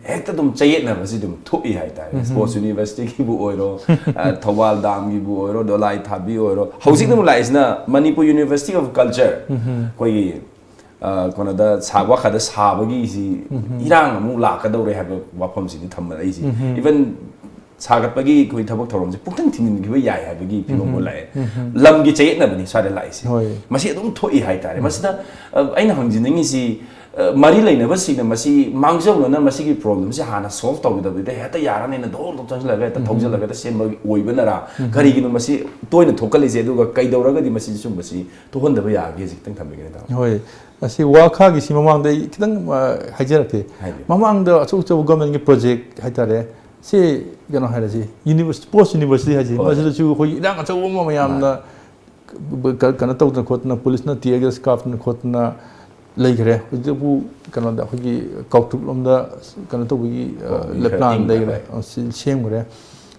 ꯍꯦꯛꯇ ꯑꯗꯨꯝ ꯆꯌꯦꯠꯅꯕꯁꯤ ꯑꯗꯨꯝ ꯊꯣꯛꯏ ꯍꯥꯏꯇꯥꯔꯦ꯫ ꯁ꯭ꯄꯣꯔꯠꯁ ꯌꯨꯅꯤꯚꯔꯁꯤꯇꯤꯒꯤꯕꯨ ꯑꯣꯏꯔꯣ, ꯑ, ꯊꯧꯕꯥꯜ ꯗꯥꯝꯒꯤꯕꯨ ꯑꯣꯏꯔꯣ, ꯗꯣꯂꯥꯏ ꯊꯥꯕꯤ ꯑꯣꯏꯔꯣ, ꯍꯧꯖꯤꯛꯅ ꯑꯃꯨꯛ ꯂꯥꯛꯏꯁꯤꯅ ꯃꯅꯤꯄꯨꯔ ꯌꯨꯅꯤꯚꯔꯁꯤꯇꯤ ꯑꯣꯐ ꯀꯜꯆꯔ, ꯑꯩꯈꯣꯏꯒꯤ, ꯑ, ꯀꯩꯅꯣꯗ ꯁꯥ-, ꯋꯥꯈꯗ ꯁꯥꯕꯒꯤꯁꯤ ꯏꯔꯥꯡ ꯑꯃꯨꯛ ꯂꯥꯛꯀꯗꯧꯔꯦ ꯍꯥꯏꯕ ꯋꯥꯐꯝꯁꯤꯅꯤ ꯊꯝꯅꯔꯛꯏꯁꯤ꯫ ꯏꯚꯟ ꯁꯥꯒꯠꯄꯒꯤ ꯑꯩꯈꯣꯏ ꯊꯕꯛ ꯊꯧꯔꯝꯁꯦ ꯄꯨꯡꯊꯤꯡ ꯊꯤꯡꯖꯤꯟꯈꯤꯕ ꯌꯥꯏ ꯍꯥꯏꯕꯒꯤ ꯐꯤꯕꯝ ꯑꯃ ꯂꯥꯛꯑꯦ꯫ ꯂꯝꯒꯤ ꯆꯌꯦꯠꯅꯕꯅꯤ ꯁ꯭ꯋꯥꯏꯗ ꯂꯥꯛꯏꯁꯦ꯫ ꯍꯣꯏ꯫ ꯃꯁꯤ ꯑꯗꯨꯝ ꯊꯣꯛꯏ ꯍꯥꯏꯇꯥꯔꯦ꯫ ꯃꯁꯤꯗ, ꯑ, ꯑꯩꯅ ꯍꯪꯖꯅꯤꯡꯉꯤꯁꯤ, ꯑ, ꯃꯔꯤ ꯂꯩꯅꯕꯁꯤꯡꯅ ꯃꯁꯤ ꯃꯥꯡꯖꯧꯅꯅ ꯃꯁꯤꯒꯤ problemꯁꯦ ꯍꯥꯟꯅ solve ꯇꯧꯒꯗꯕꯗ ꯍꯦꯛꯇ ꯌꯥꯔꯅꯤꯅ ꯙꯣꯔ ꯙꯣꯔ ꯆꯪꯁꯤꯜꯂꯒ ꯍꯦꯛꯇ ꯊꯧꯖꯤꯜꯂꯒ ꯍꯦꯛꯇ ꯁꯦꯝꯕ ꯑꯣꯏꯕꯅꯔꯥ? ꯀꯔꯤꯒꯤꯅꯣ ꯃꯁꯤ ꯇꯣꯏꯅ ꯊꯣꯛꯀꯜꯂꯤꯁꯦ? ꯑꯗꯨꯒ ꯀꯩꯗꯧꯔꯒꯗꯤ ꯃꯁꯤ ꯁꯨꯝꯕꯁꯤ ꯊꯣꯛꯍꯟꯗꯕ ꯌꯥꯒꯦ? ꯍꯧꯖꯤꯛ ꯈꯤꯇꯪ ꯊꯝꯕꯤꯒꯦꯅꯦ, ꯇꯥꯃꯣ꯫ ꯍꯣꯏ, ꯑꯁꯤ ꯋꯥꯈꯥꯒꯤꯁꯤ ꯃꯃꯥꯡꯗ ꯑꯩ ꯈꯤꯇꯪ, ꯑ, ꯍꯥꯏꯖꯔꯛꯀꯦ꯫ ꯍꯥꯏꯕꯤꯌꯨ꯫ ꯃꯃꯥꯡꯗ ꯑꯆꯧ ꯑꯆꯧꯕ governmentꯀꯤ project ꯍꯥꯏꯇꯥꯔꯦ, ꯁꯤ ꯀꯩꯅꯣ ꯍꯥꯏꯔꯁꯤ, university, post university ꯍꯥꯏꯁꯤ, ꯍꯣꯏ꯫ ꯃꯁꯤꯗꯁꯨ ꯑꯩꯈꯣꯏꯒꯤ ꯏꯔꯥꯡ ꯑꯆꯧꯕ ꯑꯃ ꯃꯌꯥꯝꯅ ꯀ-, ꯀꯩꯅꯣ ꯇꯧꯗꯅ ꯈꯣꯠꯇꯅ, policeꯅ tear gas ꯀꯥꯞꯇꯅ ꯈꯣꯠꯇꯅ ꯂꯩꯈ꯭ꯔꯦ꯫ ꯍꯧꯖꯤꯛꯇꯕꯨ ꯀꯩꯅꯣꯗ, ꯑꯩꯈꯣꯏꯒꯤ ꯀꯥꯎꯇ꯭ꯔꯨꯛ ꯂꯣꯝꯗ ꯀꯩꯅꯣ ꯇꯧꯕꯒꯤ, ꯑ, ꯍꯣꯏ, ꯈꯔ plan ꯏꯪꯅ ꯂꯩꯈ꯭ꯔꯦ, ꯍꯣꯏ꯫ ꯑ, ꯁꯤ ꯁꯦꯝꯈ꯭ꯔꯦ꯫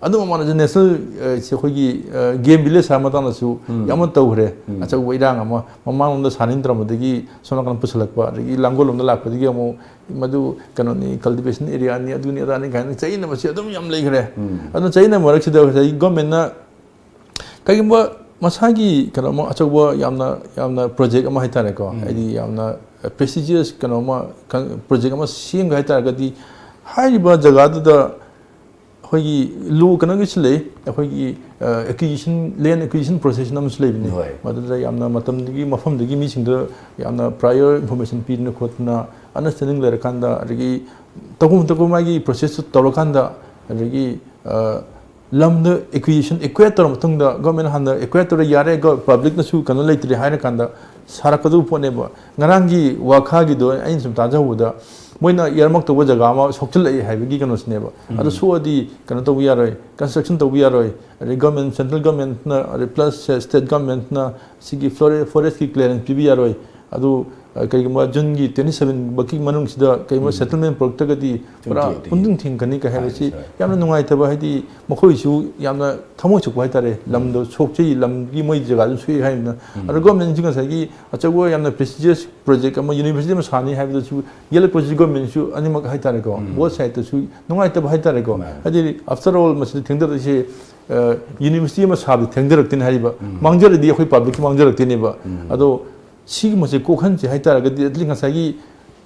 ꯑꯗꯨ ꯃꯃꯥꯡꯗꯁꯨ national, ꯑ, ꯁꯤ ꯑꯩꯈꯣꯏꯒꯤ, ꯑ, game village ꯍꯥꯏꯕ ꯃꯇꯥꯡꯗꯁꯨ ꯌꯥꯝꯅ ꯇꯧꯈ꯭ꯔꯦ꯫ ꯑꯆꯧꯕ ꯏꯔꯥꯡ ꯑꯃ ꯃꯃꯥꯡꯂꯣꯝꯗ ꯁꯥꯅꯤꯡꯗ꯭ꯔꯕꯗꯒꯤ ꯁꯣꯝ ꯅꯥꯀꯟ ꯄꯨꯁꯜꯂꯛꯄ, ꯑꯗꯒꯤ ꯂꯥꯡꯒꯣꯜ ꯂꯣꯝꯗ ꯂꯥꯛꯄꯗꯒꯤ ꯑꯃꯨꯛ ꯃꯗꯨ ꯀꯩꯅꯣꯅꯤ, cultivation areaꯅꯤ, ꯑꯗꯨꯅꯤ ꯑꯗꯥꯅꯤ ꯀꯥꯏꯅ ꯆꯌꯤꯠꯅꯕꯁꯤ ꯑꯗꯨꯝ ꯌꯥꯝ ꯂꯩꯈ꯭ꯔꯦ꯫ ꯑꯗꯨꯅ ꯆꯌꯤꯠꯅꯕ ꯃꯔꯛꯁꯤꯗ ꯉꯁꯥꯏꯒꯤ governmentꯅ ꯀꯩꯒꯨꯝꯕ ꯃꯁꯥꯒꯤ ꯀꯩꯅꯣ ꯑꯃ ꯑꯆꯧꯕ ꯌꯥꯝꯅ, ꯌꯥꯝꯅ project ꯑꯃ ꯍꯥꯏꯇꯥꯔꯦꯀꯣ, ꯍꯥꯏꯗꯤ ꯌꯥꯝꯅ prestigious ꯀꯩꯅꯣ ꯑꯃ, project ꯑꯃ ꯁꯦꯝꯒꯦ ꯍꯥꯏꯇꯥꯔꯒꯗꯤ, ꯍꯥꯏꯔꯤꯕ ꯖꯒꯥꯗꯨꯗ ꯑꯩꯈꯣꯏꯒꯤ law ꯀꯩꯅꯣꯒꯤꯁꯨ ꯂꯩ, ꯑꯩꯈꯣꯏꯒꯤ, ꯑ, acquisition, land acquisition process ꯑꯃꯁꯨ ꯂꯩꯕꯅꯤ꯫ ꯍꯣꯏ꯫ ꯃꯗꯨꯗ ꯌꯥꯝꯅ ꯃꯇꯝꯗꯨꯒꯤ ꯃꯐꯝꯗꯨꯒꯤ ꯃꯤꯁꯤꯡꯗ ꯌꯥꯝꯅ prior information ꯄꯤꯗꯅ ꯈꯣꯠꯇꯅ, understanding ꯂꯩꯔꯀꯥꯟꯗ, ꯑꯗꯒꯤ ꯇꯧꯐꯝ ꯊꯣꯛꯄ ꯃꯥꯒꯤ processꯇꯨ ꯇꯧꯔꯀꯥꯟꯗ, ꯑꯗꯒꯤ, ꯑ, ꯂꯝꯗ acquisition, acquire ꯇꯧꯔ ꯃꯇꯨꯡꯗ, government ꯍꯥꯟꯅ acquire ꯇꯧꯔꯦ, ꯌꯥꯔꯦ, ꯒ-, publicꯅꯁꯨ ꯀꯩꯅꯣ ꯂꯩꯇ꯭ꯔꯦ ꯍꯥꯏꯔ ꯀꯥꯟꯗ ꯁꯥꯔꯛꯀꯗꯧꯕ ꯄꯣꯠꯅꯦꯕ꯫ ꯉꯔꯥꯡꯒꯤ ꯋꯥꯈꯥꯒꯤꯗꯣ ꯑꯩꯅ ꯁꯨꯝ ꯇꯥꯖꯍꯧꯕꯗ, ꯃꯣꯏꯅ earmark ꯇꯧꯕ ꯖꯒꯥ ꯑꯃ ꯁꯣꯛꯆꯤꯜꯂꯛꯑꯦ ꯍꯥꯏꯕꯒꯤ ꯀꯩꯅꯣꯁꯤꯅꯦꯕ꯫ ꯑꯗꯨ ꯁꯣꯛꯑꯗꯤ ꯀꯩꯅꯣ ꯇꯧꯕ ꯌꯥꯔꯣꯏ, construction ꯇꯧꯕ ꯌꯥꯔꯣꯏ, ꯑꯗꯩ government, central governmentꯅ, ꯑꯗꯩ plus state governmentꯅ ꯁꯤꯒꯤ flore-, forestꯀꯤ clearance ꯄꯤꯕ ꯌꯥꯔꯣꯏ꯫ ꯑꯗꯨ, ꯑ, ꯀꯔꯤꯒꯨꯝꯕ Juneꯒꯤ twenty seven ꯐꯥꯎꯒꯤ ꯃꯅꯨꯡꯁꯤꯗ ꯀꯔꯤꯒꯨꯝꯕ settlement ꯄꯨꯔꯛꯇ꯭ꯔꯒꯗꯤ ꯄꯨꯔꯥ ꯊꯤꯡꯖꯤꯜꯂꯤ꯫ ꯄꯨꯡꯊꯤꯡ ꯊꯤꯡꯒꯅꯤ ꯀ ꯍꯥꯏꯕꯁꯤ ꯍꯣꯏ꯫ ꯌꯥꯝꯅ ꯅꯨꯡꯉꯥꯏꯇꯕ, ꯍꯥꯏꯗꯤ ꯃꯈꯣꯏꯁꯨ ꯌꯥꯝꯅ ꯊꯃꯣꯏ ꯁꯣꯛꯄ ꯍꯥꯏꯇꯥꯔꯦ꯫ ꯂꯝꯗꯣ ꯁꯣꯛꯆꯩ, ꯂꯝꯒꯤ ꯃꯣꯏ ꯖꯒꯥꯗꯨ ꯁꯣꯛꯏ ꯍꯥꯏꯕꯅꯤꯅ꯫ ꯑꯗꯣ governmentꯁꯤ ꯉꯁꯥꯏꯒꯤ ꯑꯆꯧꯕ ꯌꯥꯝꯅ prestigious project ꯑꯃ, university ꯑꯃ ꯁꯥꯅꯤ ꯍꯥꯏꯕꯗꯁꯨ ꯌꯦꯠꯂꯛꯄꯁꯤ governmentꯁꯨ ꯑꯅꯤꯃꯛ ꯍꯥꯏꯇꯥꯔꯦꯀꯣ, both sideꯇꯁꯨ ꯅꯨꯡꯉꯥꯏꯇꯕ ꯍꯥꯏꯇꯥꯔꯦꯀꯣ꯫ ꯃꯥꯅꯤ꯫ ꯍꯥꯏꯗꯤ after all ꯃꯁꯤꯗ ꯊꯦꯡꯊꯔꯛꯏꯁꯦ, ꯑ, university ꯑꯃ ꯁꯥꯕꯗ ꯊꯦꯡꯊꯔꯛꯇꯦꯅ ꯍꯥꯏꯔꯤꯕ꯫ ꯃꯥꯡꯖꯔꯗꯤ ꯑꯩꯈꯣꯏ publicꯀꯤ ꯃꯥꯡꯖꯔꯛꯇꯣꯏꯅꯦꯕ꯫ ꯑꯗꯣ ꯁꯤꯒꯨꯝꯕꯁꯦ ꯀꯣꯛꯍꯟꯁꯦ ꯍꯥꯏꯇꯥꯔꯒꯗꯤ, at least ꯉꯁꯥꯏꯒꯤ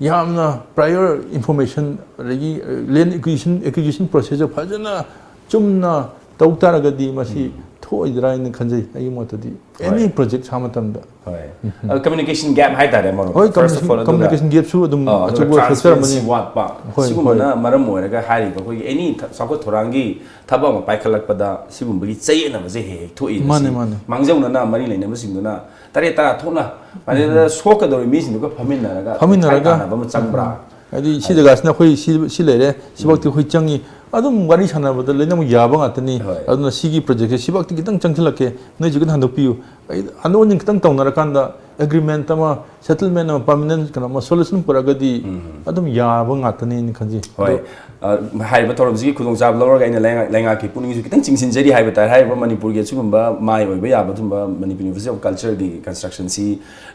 ꯌꯥꯝꯅ prior information, ꯑꯗꯒꯤ, ꯑ, land acquisition, acquisition processꯁꯦ ꯐꯖꯅ ꯆꯨꯝꯅ ꯇꯧ ꯇꯥꯔꯒꯗꯤ ꯃꯁꯤ ꯑꯣꯏꯗ꯭ꯔꯥ ꯍꯥꯏꯅ ꯈꯟꯖꯩ ꯑꯩꯒꯤ ꯃꯣꯠꯇꯗꯤ꯫ ꯍꯣꯏ꯫ ꯑꯦꯅꯤ ꯄ꯭ꯔꯣꯖꯦꯛ ꯁꯥ ꯃꯇꯝꯗ꯫ ꯍꯣꯏ꯫ ꯀꯝꯃ꯭ꯌꯨꯅꯤꯀꯦꯁꯟ ꯒꯦꯞ ꯍꯥꯏꯇꯥꯔꯦ, ꯃꯔꯨꯞ꯫ ꯍꯣꯏ, First of all, ꯑꯗꯨꯒ ꯀꯝꯃ꯭ꯌꯨꯅꯤꯀꯦꯁꯟ ꯒꯦꯞꯁꯨ ꯑꯗꯨꯝ ꯑ, ꯑꯗꯨꯒ ꯑꯆꯧꯕ ꯐꯦꯛꯇꯔ ꯑꯃꯅꯤ꯫ ꯇ꯭ꯔꯥꯟꯁꯄꯦꯔꯦꯟꯁꯤ ꯋꯥꯠꯄ, ꯍꯣꯏ, ꯁꯤꯒꯨꯝꯕꯅ ꯃꯔꯝ ꯑꯣꯏꯔꯒ ꯍꯥꯏꯔꯤꯕ ꯑꯩꯈꯣꯏꯒꯤ ꯑꯦꯅꯤ ꯆꯥꯎꯈꯠ ꯊꯧꯔꯥꯡꯒꯤ ꯊꯕꯛ ꯑꯃ ꯄꯥꯏꯈꯠꯂꯛꯄꯗ ꯁꯤꯒꯨꯝꯕꯒꯤ ꯆꯌꯦꯠꯅꯕꯁꯦ ꯍꯦꯛ ꯍꯦꯛ ꯊꯣꯛꯏ꯫ ꯃꯥꯅꯦ, ꯁꯤ ꯃꯥꯅꯦ꯫ ꯃꯥꯡꯖꯧꯅꯅ ꯃꯔꯤ ꯂꯩꯅꯕꯁꯤꯡꯗꯨꯅ ꯇꯔꯦꯠ ꯇꯔꯥ ꯊꯣꯛꯅ, ꯃꯗꯨꯗ ꯁꯣꯛꯀꯗꯧꯔꯤ ꯃꯤꯁꯤꯡꯗꯨꯒ ꯐꯝꯃꯤꯟꯅꯔꯒ ꯐꯝꯃꯤꯟꯅꯔꯒ ꯃꯤꯈꯥꯏ ꯇꯥꯅꯕ ꯑꯃ ꯆꯪꯕ꯭ꯔꯥ? ꯍꯥꯏꯗꯤ ꯁꯤ ꯖꯒꯥꯁꯤꯅ ꯑꯩꯈꯣꯏ ꯁꯤ ꯁꯤ ꯂꯩꯔꯦ, ꯁꯤꯐꯥꯎꯗꯤ ꯑꯩꯈꯣꯏ ꯆꯪꯉꯤ, ꯑꯗꯨꯝ ꯋꯥꯔꯤ ꯁꯥꯟꯅꯕꯗ ꯂꯣꯏꯅꯃꯛ ꯌꯥꯕ ꯉꯥꯛꯇꯅꯤ꯫ ꯍꯣꯏ꯫ ꯑꯗꯨꯅ ꯁꯤꯒꯤ ꯄ꯭ꯔꯣꯖꯦꯛꯁꯦ ꯁꯤꯐꯥꯎꯗꯤ ꯈꯤꯇꯪ ꯆꯪꯁꯤꯜꯂꯛꯀꯦ, ꯅꯣꯏꯁꯨ ꯈꯤꯇꯪ ꯍꯟꯗꯣꯛꯄꯤꯌꯨ꯫ ꯑꯩ ꯑꯅꯣꯟꯁꯤꯡ ꯈꯤꯇꯪ ꯇꯧꯅꯔꯀꯥꯟꯗ ꯑꯦꯒ꯭ꯔꯤꯃꯦꯟ ꯑꯃ, ꯁꯦꯇꯜꯃꯦꯟ ꯑꯃ, ꯄꯔꯃꯅꯦꯟ ꯀꯩꯅꯣ ꯑꯃ, ꯁꯣꯂꯨꯁꯟ ꯄꯨꯔꯛꯑꯒꯗꯤ ꯑꯗꯨꯝ ꯌꯥꯕ ꯉꯥꯛꯇꯅꯤꯅ ꯈꯟꯖꯩ꯫ ꯍꯣꯏ꯫ ꯑꯗꯣ ꯑ, ꯍꯥꯏꯔꯤꯕ ꯊꯧꯔꯝꯁꯤꯒꯤ ꯈꯨꯗꯣꯡꯆꯥꯕ ꯂꯧꯔꯒ ꯑꯩꯅ ꯂꯩꯉꯥꯛ-, ꯂꯩꯉꯥꯛꯀꯤ ꯄꯨꯛꯅꯤꯡꯁꯨ ꯈꯤꯇꯪ ꯆꯤꯡꯁꯤꯟꯖꯔꯤ ꯍꯥꯏꯕ ꯇꯥꯔꯦ꯫ ꯍꯥꯏꯔꯤꯕ ꯃꯅꯤꯄꯨꯔꯒꯤ ꯑꯁꯤꯒꯨꯝꯕ ꯃꯥꯏ ꯑꯣꯏꯕ ꯌꯥꯕ ꯑꯗꯨꯒꯨꯝꯕ ꯃꯅꯤꯄꯨꯔ ꯌꯨꯅꯤꯚꯔꯁꯤꯇꯤ ꯑꯣꯐ ꯀꯜꯆꯔꯒꯤ ꯀꯟꯁꯇ꯭ꯔꯛꯁꯟꯁꯤ,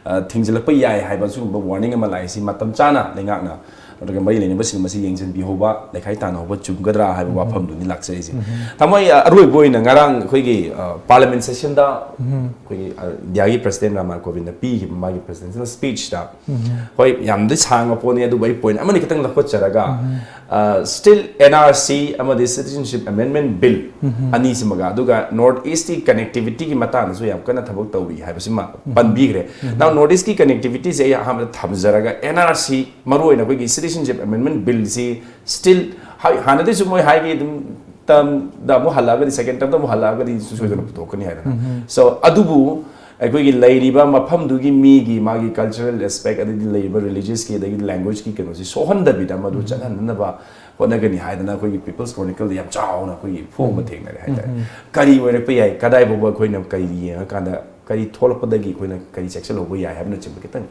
ꯑ, ꯊꯤꯡꯖꯤꯜꯂꯛꯄ ꯌꯥꯏ ꯍꯥꯏꯕ ꯑꯁꯤꯒꯨꯝꯕ ꯋꯥꯔꯅꯤꯡ ꯑꯃ ꯂꯥꯛꯏꯁꯤ ꯃꯇꯝ ꯆꯥꯅ ꯂꯩꯉꯥꯛꯅ ꯅꯠꯇ꯭ꯔꯒ ꯃꯔꯤ ꯂꯩꯅꯕꯁꯤꯡ ꯃꯁꯤ ꯌꯦꯡꯁꯤꯟꯕꯤꯍꯧꯕ, ꯂꯩꯈꯥꯏ ꯇꯥꯟꯅꯍꯧꯕ ꯆꯨꯝꯒꯗ꯭ꯔꯥ ꯍꯥꯏꯕ ꯋꯥꯐꯝꯗꯨꯅꯤ ꯂꯥꯛꯆꯔꯤꯁꯦ꯫ ꯊꯃꯣꯏ, ꯑ, ꯑꯔꯣꯏꯕ ꯑꯣꯏꯅ ꯉꯔꯥꯡ ꯑꯩꯈꯣꯏꯒꯤ, ꯑ, ꯄꯥꯔꯂꯤꯌꯥꯃꯦꯟ ꯁꯦꯁꯟꯗ ꯑꯩꯈꯣꯏꯒꯤ, ꯑ, ꯏꯟꯗꯤꯌꯥꯒꯤ ꯄ꯭ꯔꯁꯤꯗꯦꯟ ꯔꯥꯝꯅꯥꯊ ꯀꯣꯕꯤꯟꯗ ꯄꯤꯈꯤꯕ ꯃꯥꯒꯤ ꯄ꯭ꯔꯁꯤꯗꯦꯟꯁꯤꯌꯦꯜ ꯁ꯭ꯄꯤꯆꯇ, ꯍꯣꯏ, ꯌꯥꯝꯗꯤ ꯁꯥꯡꯕ ꯄꯣꯠꯅꯤ, ꯑꯗꯨꯕꯨ ꯑꯩ ꯄꯣꯏꯟꯠ ꯑꯃꯅꯤ ꯈꯛꯇꯪ ꯂꯧꯈꯠꯆꯔꯒ, ꯑ, still N R C ꯑꯃꯗꯤ Citizenship Amendment Bill ꯑꯅꯤꯁꯤꯃꯒ, ꯑꯗꯨꯒ ꯅꯣꯔꯠ ꯏꯁꯀꯤ ꯀꯅꯦꯛꯇꯤꯚꯤꯇꯤꯒꯤ ꯃꯇꯥꯡꯗꯁꯨ ꯌꯥꯝ ꯀꯟꯅ ꯊꯕꯛ ꯇꯧꯔꯤ ꯍꯥꯏꯕꯁꯤꯃ ꯄꯟꯕꯤꯈ꯭ꯔꯦ꯫ Now, ꯅꯣꯔꯠ ꯏꯁꯀꯤ ꯀꯅꯦꯛꯇꯤꯚꯤꯇꯤꯁꯦ ꯑꯩ ꯑꯍꯥꯟꯕꯗ ꯊꯝꯖꯔꯒ, N R C, ꯃꯔꯨꯑꯣꯏꯅ ꯑꯩꯈꯣꯏꯒꯤ Citizenship Amendment Billꯁꯤ still ꯍꯥꯏ-, ꯍꯥꯟꯅꯗꯩꯁꯨ ꯃꯣꯏ ꯍꯥꯏꯒꯤ ꯑꯗꯨꯝ ꯇꯔꯝꯗ ꯑꯃꯨꯛ ꯍꯜꯂꯛꯑꯒꯗꯤ, ꯁꯦꯀꯦꯟ ꯇꯔꯝꯗ ꯑꯃꯨꯛ ꯍꯜꯂꯛꯑꯒꯗꯤ ꯁꯣꯏꯗꯅ ꯄꯨꯊꯣꯛꯀꯅꯤ ꯍꯥꯏꯗꯅ꯫ So, ꯑꯗꯨꯕꯨ ꯑꯩꯈꯣꯏꯒꯤ ꯂꯩꯔꯤꯕ ꯃꯐꯝꯗꯨꯒꯤ ꯃꯤꯒꯤ ꯃꯥꯒꯤ ꯀꯜꯆꯔꯦꯜ ꯑꯦꯁꯄꯦꯛ, ꯑꯗꯩꯗꯤ ꯂꯩꯔꯤꯕ ꯔꯤꯂꯤꯖꯤꯌꯁꯀꯤ, ꯑꯗꯒꯤ ꯂꯦꯡꯒ꯭ꯋꯦꯖꯀꯤ ꯀꯩꯅꯣꯁꯤ ꯁꯣꯛꯍꯟꯗꯕꯤꯗ ꯃꯗꯨ ꯆꯠꯍꯟꯅꯅꯕ ꯍꯣꯠꯅꯒꯅꯤ ꯍꯥꯏꯗꯅ ꯑꯩꯈꯣꯏꯒꯤ People's Chronicleꯗ ꯌꯥꯝ ꯆꯥꯎꯅ ꯑꯩꯈꯣꯏꯒꯤ ꯐꯣꯡꯕ ꯊꯦꯡꯅꯔꯦ ꯍꯥꯏꯇꯥꯔꯦ꯫ ꯀꯔꯤ ꯑꯣꯏꯔꯛꯄ ꯌꯥꯏ, ꯀꯗꯥꯏ ꯐꯥꯎꯕ ꯑꯩꯈꯣꯏꯅ ꯀꯔꯤ ꯌꯦꯡꯉꯀꯥꯟꯗ ꯀꯔꯤ ꯊꯣꯛꯂꯛꯄꯗꯒꯤ ꯑꯩꯈꯣꯏꯅ ꯀꯔꯤ ꯆꯦꯛꯁꯤꯜꯍꯧꯕ ꯌꯥꯏ ꯍꯥꯏꯕꯅꯆꯤꯡꯕ ꯈꯤꯇꯪ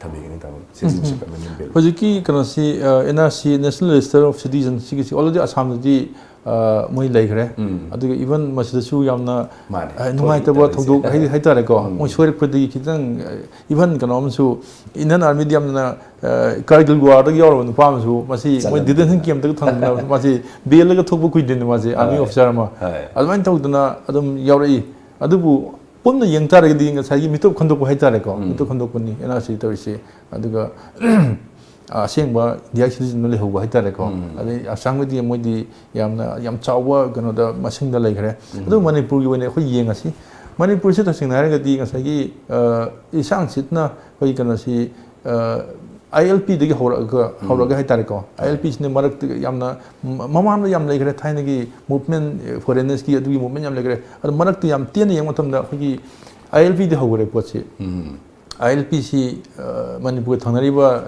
ꯊꯝꯕꯤꯒꯅꯤ, ꯇꯥꯃꯣ? Citizenship Amendment Bill꯫ ꯍꯧꯖꯤꯛꯀꯤ ꯀꯩꯅꯣꯁꯤ, ꯑ, N R C, National Register of Citizen, ꯁꯤꯒꯤꯁꯤ already ꯑꯁꯥꯝꯗꯗꯤ, ꯑ, ꯃꯣꯏ ꯂꯩꯈ꯭ꯔꯦ꯫ ꯑꯗꯨꯒ even ꯃꯁꯤꯗꯁꯨ ꯌꯥꯝꯅ, ꯃꯥꯅꯦ꯫ ꯑ, ꯅꯨꯡꯉꯥꯏꯇꯕ ꯊꯣꯛꯂꯛꯇꯕꯁꯦ꯫ ꯊꯧꯗꯣꯛ ꯍꯥꯏ-, ꯍꯥꯏꯇꯥꯔꯦꯀꯣ꯫ ꯃꯣꯏ ꯁꯣꯏꯔꯛꯄꯗꯒꯤ ꯈꯤꯇꯪ, ꯑ, even ꯀꯩꯅꯣ ꯑꯃꯁꯨ, Indian Armyꯗ ꯌꯥꯝꯅ, ꯑ, ꯀꯥꯔꯒꯤꯜ ꯋꯥꯔꯗꯒ ꯌꯥꯎꯔꯕ ꯅꯨꯄꯥ ꯑꯃꯁꯨ ꯃꯁꯤ ꯃꯣꯏ ꯆꯠꯂꯝꯃꯤ꯫ detention campꯇꯒ ꯊꯝꯗꯅ ꯃꯥꯁꯤ ꯕꯦꯜꯂꯒ ꯊꯣꯛꯄ ꯀꯨꯏꯗ꯭ꯔꯤꯅꯦ ꯃꯥꯁꯦ, army ꯍꯣꯏ꯫ officer ꯑꯃ꯫ ꯍꯣꯏ꯫ ꯑꯗꯨꯃꯥꯏꯅ ꯇꯧꯗꯅ ꯑꯗꯨꯝ ꯌꯥꯎꯔꯛꯏ꯫ ꯑꯗꯨꯕꯨ ꯄꯨꯟꯅ ꯌꯦꯡ ꯇꯥꯔꯒꯗꯤ ꯉꯁꯥꯏꯒꯤ ꯃꯤꯇꯣꯞ ꯈꯟꯗꯣꯛꯄ ꯍꯥꯏꯇꯥꯔꯦꯀꯣ, ꯃꯤꯇꯣꯞ ꯈꯟꯗꯣꯛꯄꯅꯤ N R C ꯇꯧꯔꯤꯁꯦ꯫ ꯑꯗꯨꯒ ꯑꯁꯦꯡꯕ ꯏꯟꯗꯤꯌꯥꯒꯤ ꯁꯤꯇꯤꯖꯟꯗ ꯂꯩꯍꯧꯕ ꯍꯥꯏꯇꯥꯔꯦꯀꯣ꯫ ꯑꯗꯩ ꯑꯁꯥꯝꯒꯤꯗꯤ ꯃꯣꯏꯗꯤ ꯌꯥꯝꯅ, ꯌꯥꯝ ꯆꯥꯎꯕ ꯀꯩꯅꯣꯗ, ꯃꯁꯤꯡꯗ ꯂꯩꯈ꯭ꯔꯦ꯫ ꯑꯗꯨ ꯃꯅꯤꯄꯨꯔꯒꯤ ꯑꯣꯏꯅ ꯑꯩꯈꯣꯏ ꯌꯦꯡꯉꯁꯤ꯫ ꯃꯅꯤꯄꯨꯔꯁꯤ ꯇꯁꯦꯡꯅ ꯍꯥꯏꯔꯒꯗꯤ ꯉꯁꯥꯏꯒꯤ, ꯑ, ꯏꯁꯥꯡ ꯁꯤꯠꯅ ꯑꯩꯈꯣꯏ ꯀꯩꯅꯣꯁꯤ, ꯑ, ILP ꯗꯒꯤ ꯍꯧꯔꯛꯑꯒ, ꯍꯧꯔꯒ ꯍꯥꯏꯇꯥꯔꯦꯀꯣ꯫ ILP ꯁꯤꯅ ꯃꯔꯛꯇ ꯌꯥꯝꯅ ꯃ-, ꯃꯃꯥꯡꯗ ꯌꯥꯝ ꯂꯩꯈ꯭ꯔꯦ, ꯊꯥꯏꯅꯒꯤ movement, foreigners ꯀꯤ ꯑꯗꯨꯒꯤ movement ꯌꯥꯝ ꯂꯩꯈ꯭ꯔꯦ꯫ ꯑꯗꯣ ꯃꯔꯛꯇ ꯌꯥꯝ ꯇꯦꯟꯅ ꯌꯦꯡꯕ ꯃꯇꯝꯗ ꯑꯩꯈꯣꯏꯒꯤ ILP ꯗꯤ ꯍꯧꯈ꯭ꯔꯦ ꯄꯣꯠꯁꯤ꯫ ILP ꯁꯤ, ꯑ, ꯃꯅꯤꯄꯨꯔꯒ ꯊꯪꯅꯔꯤꯕ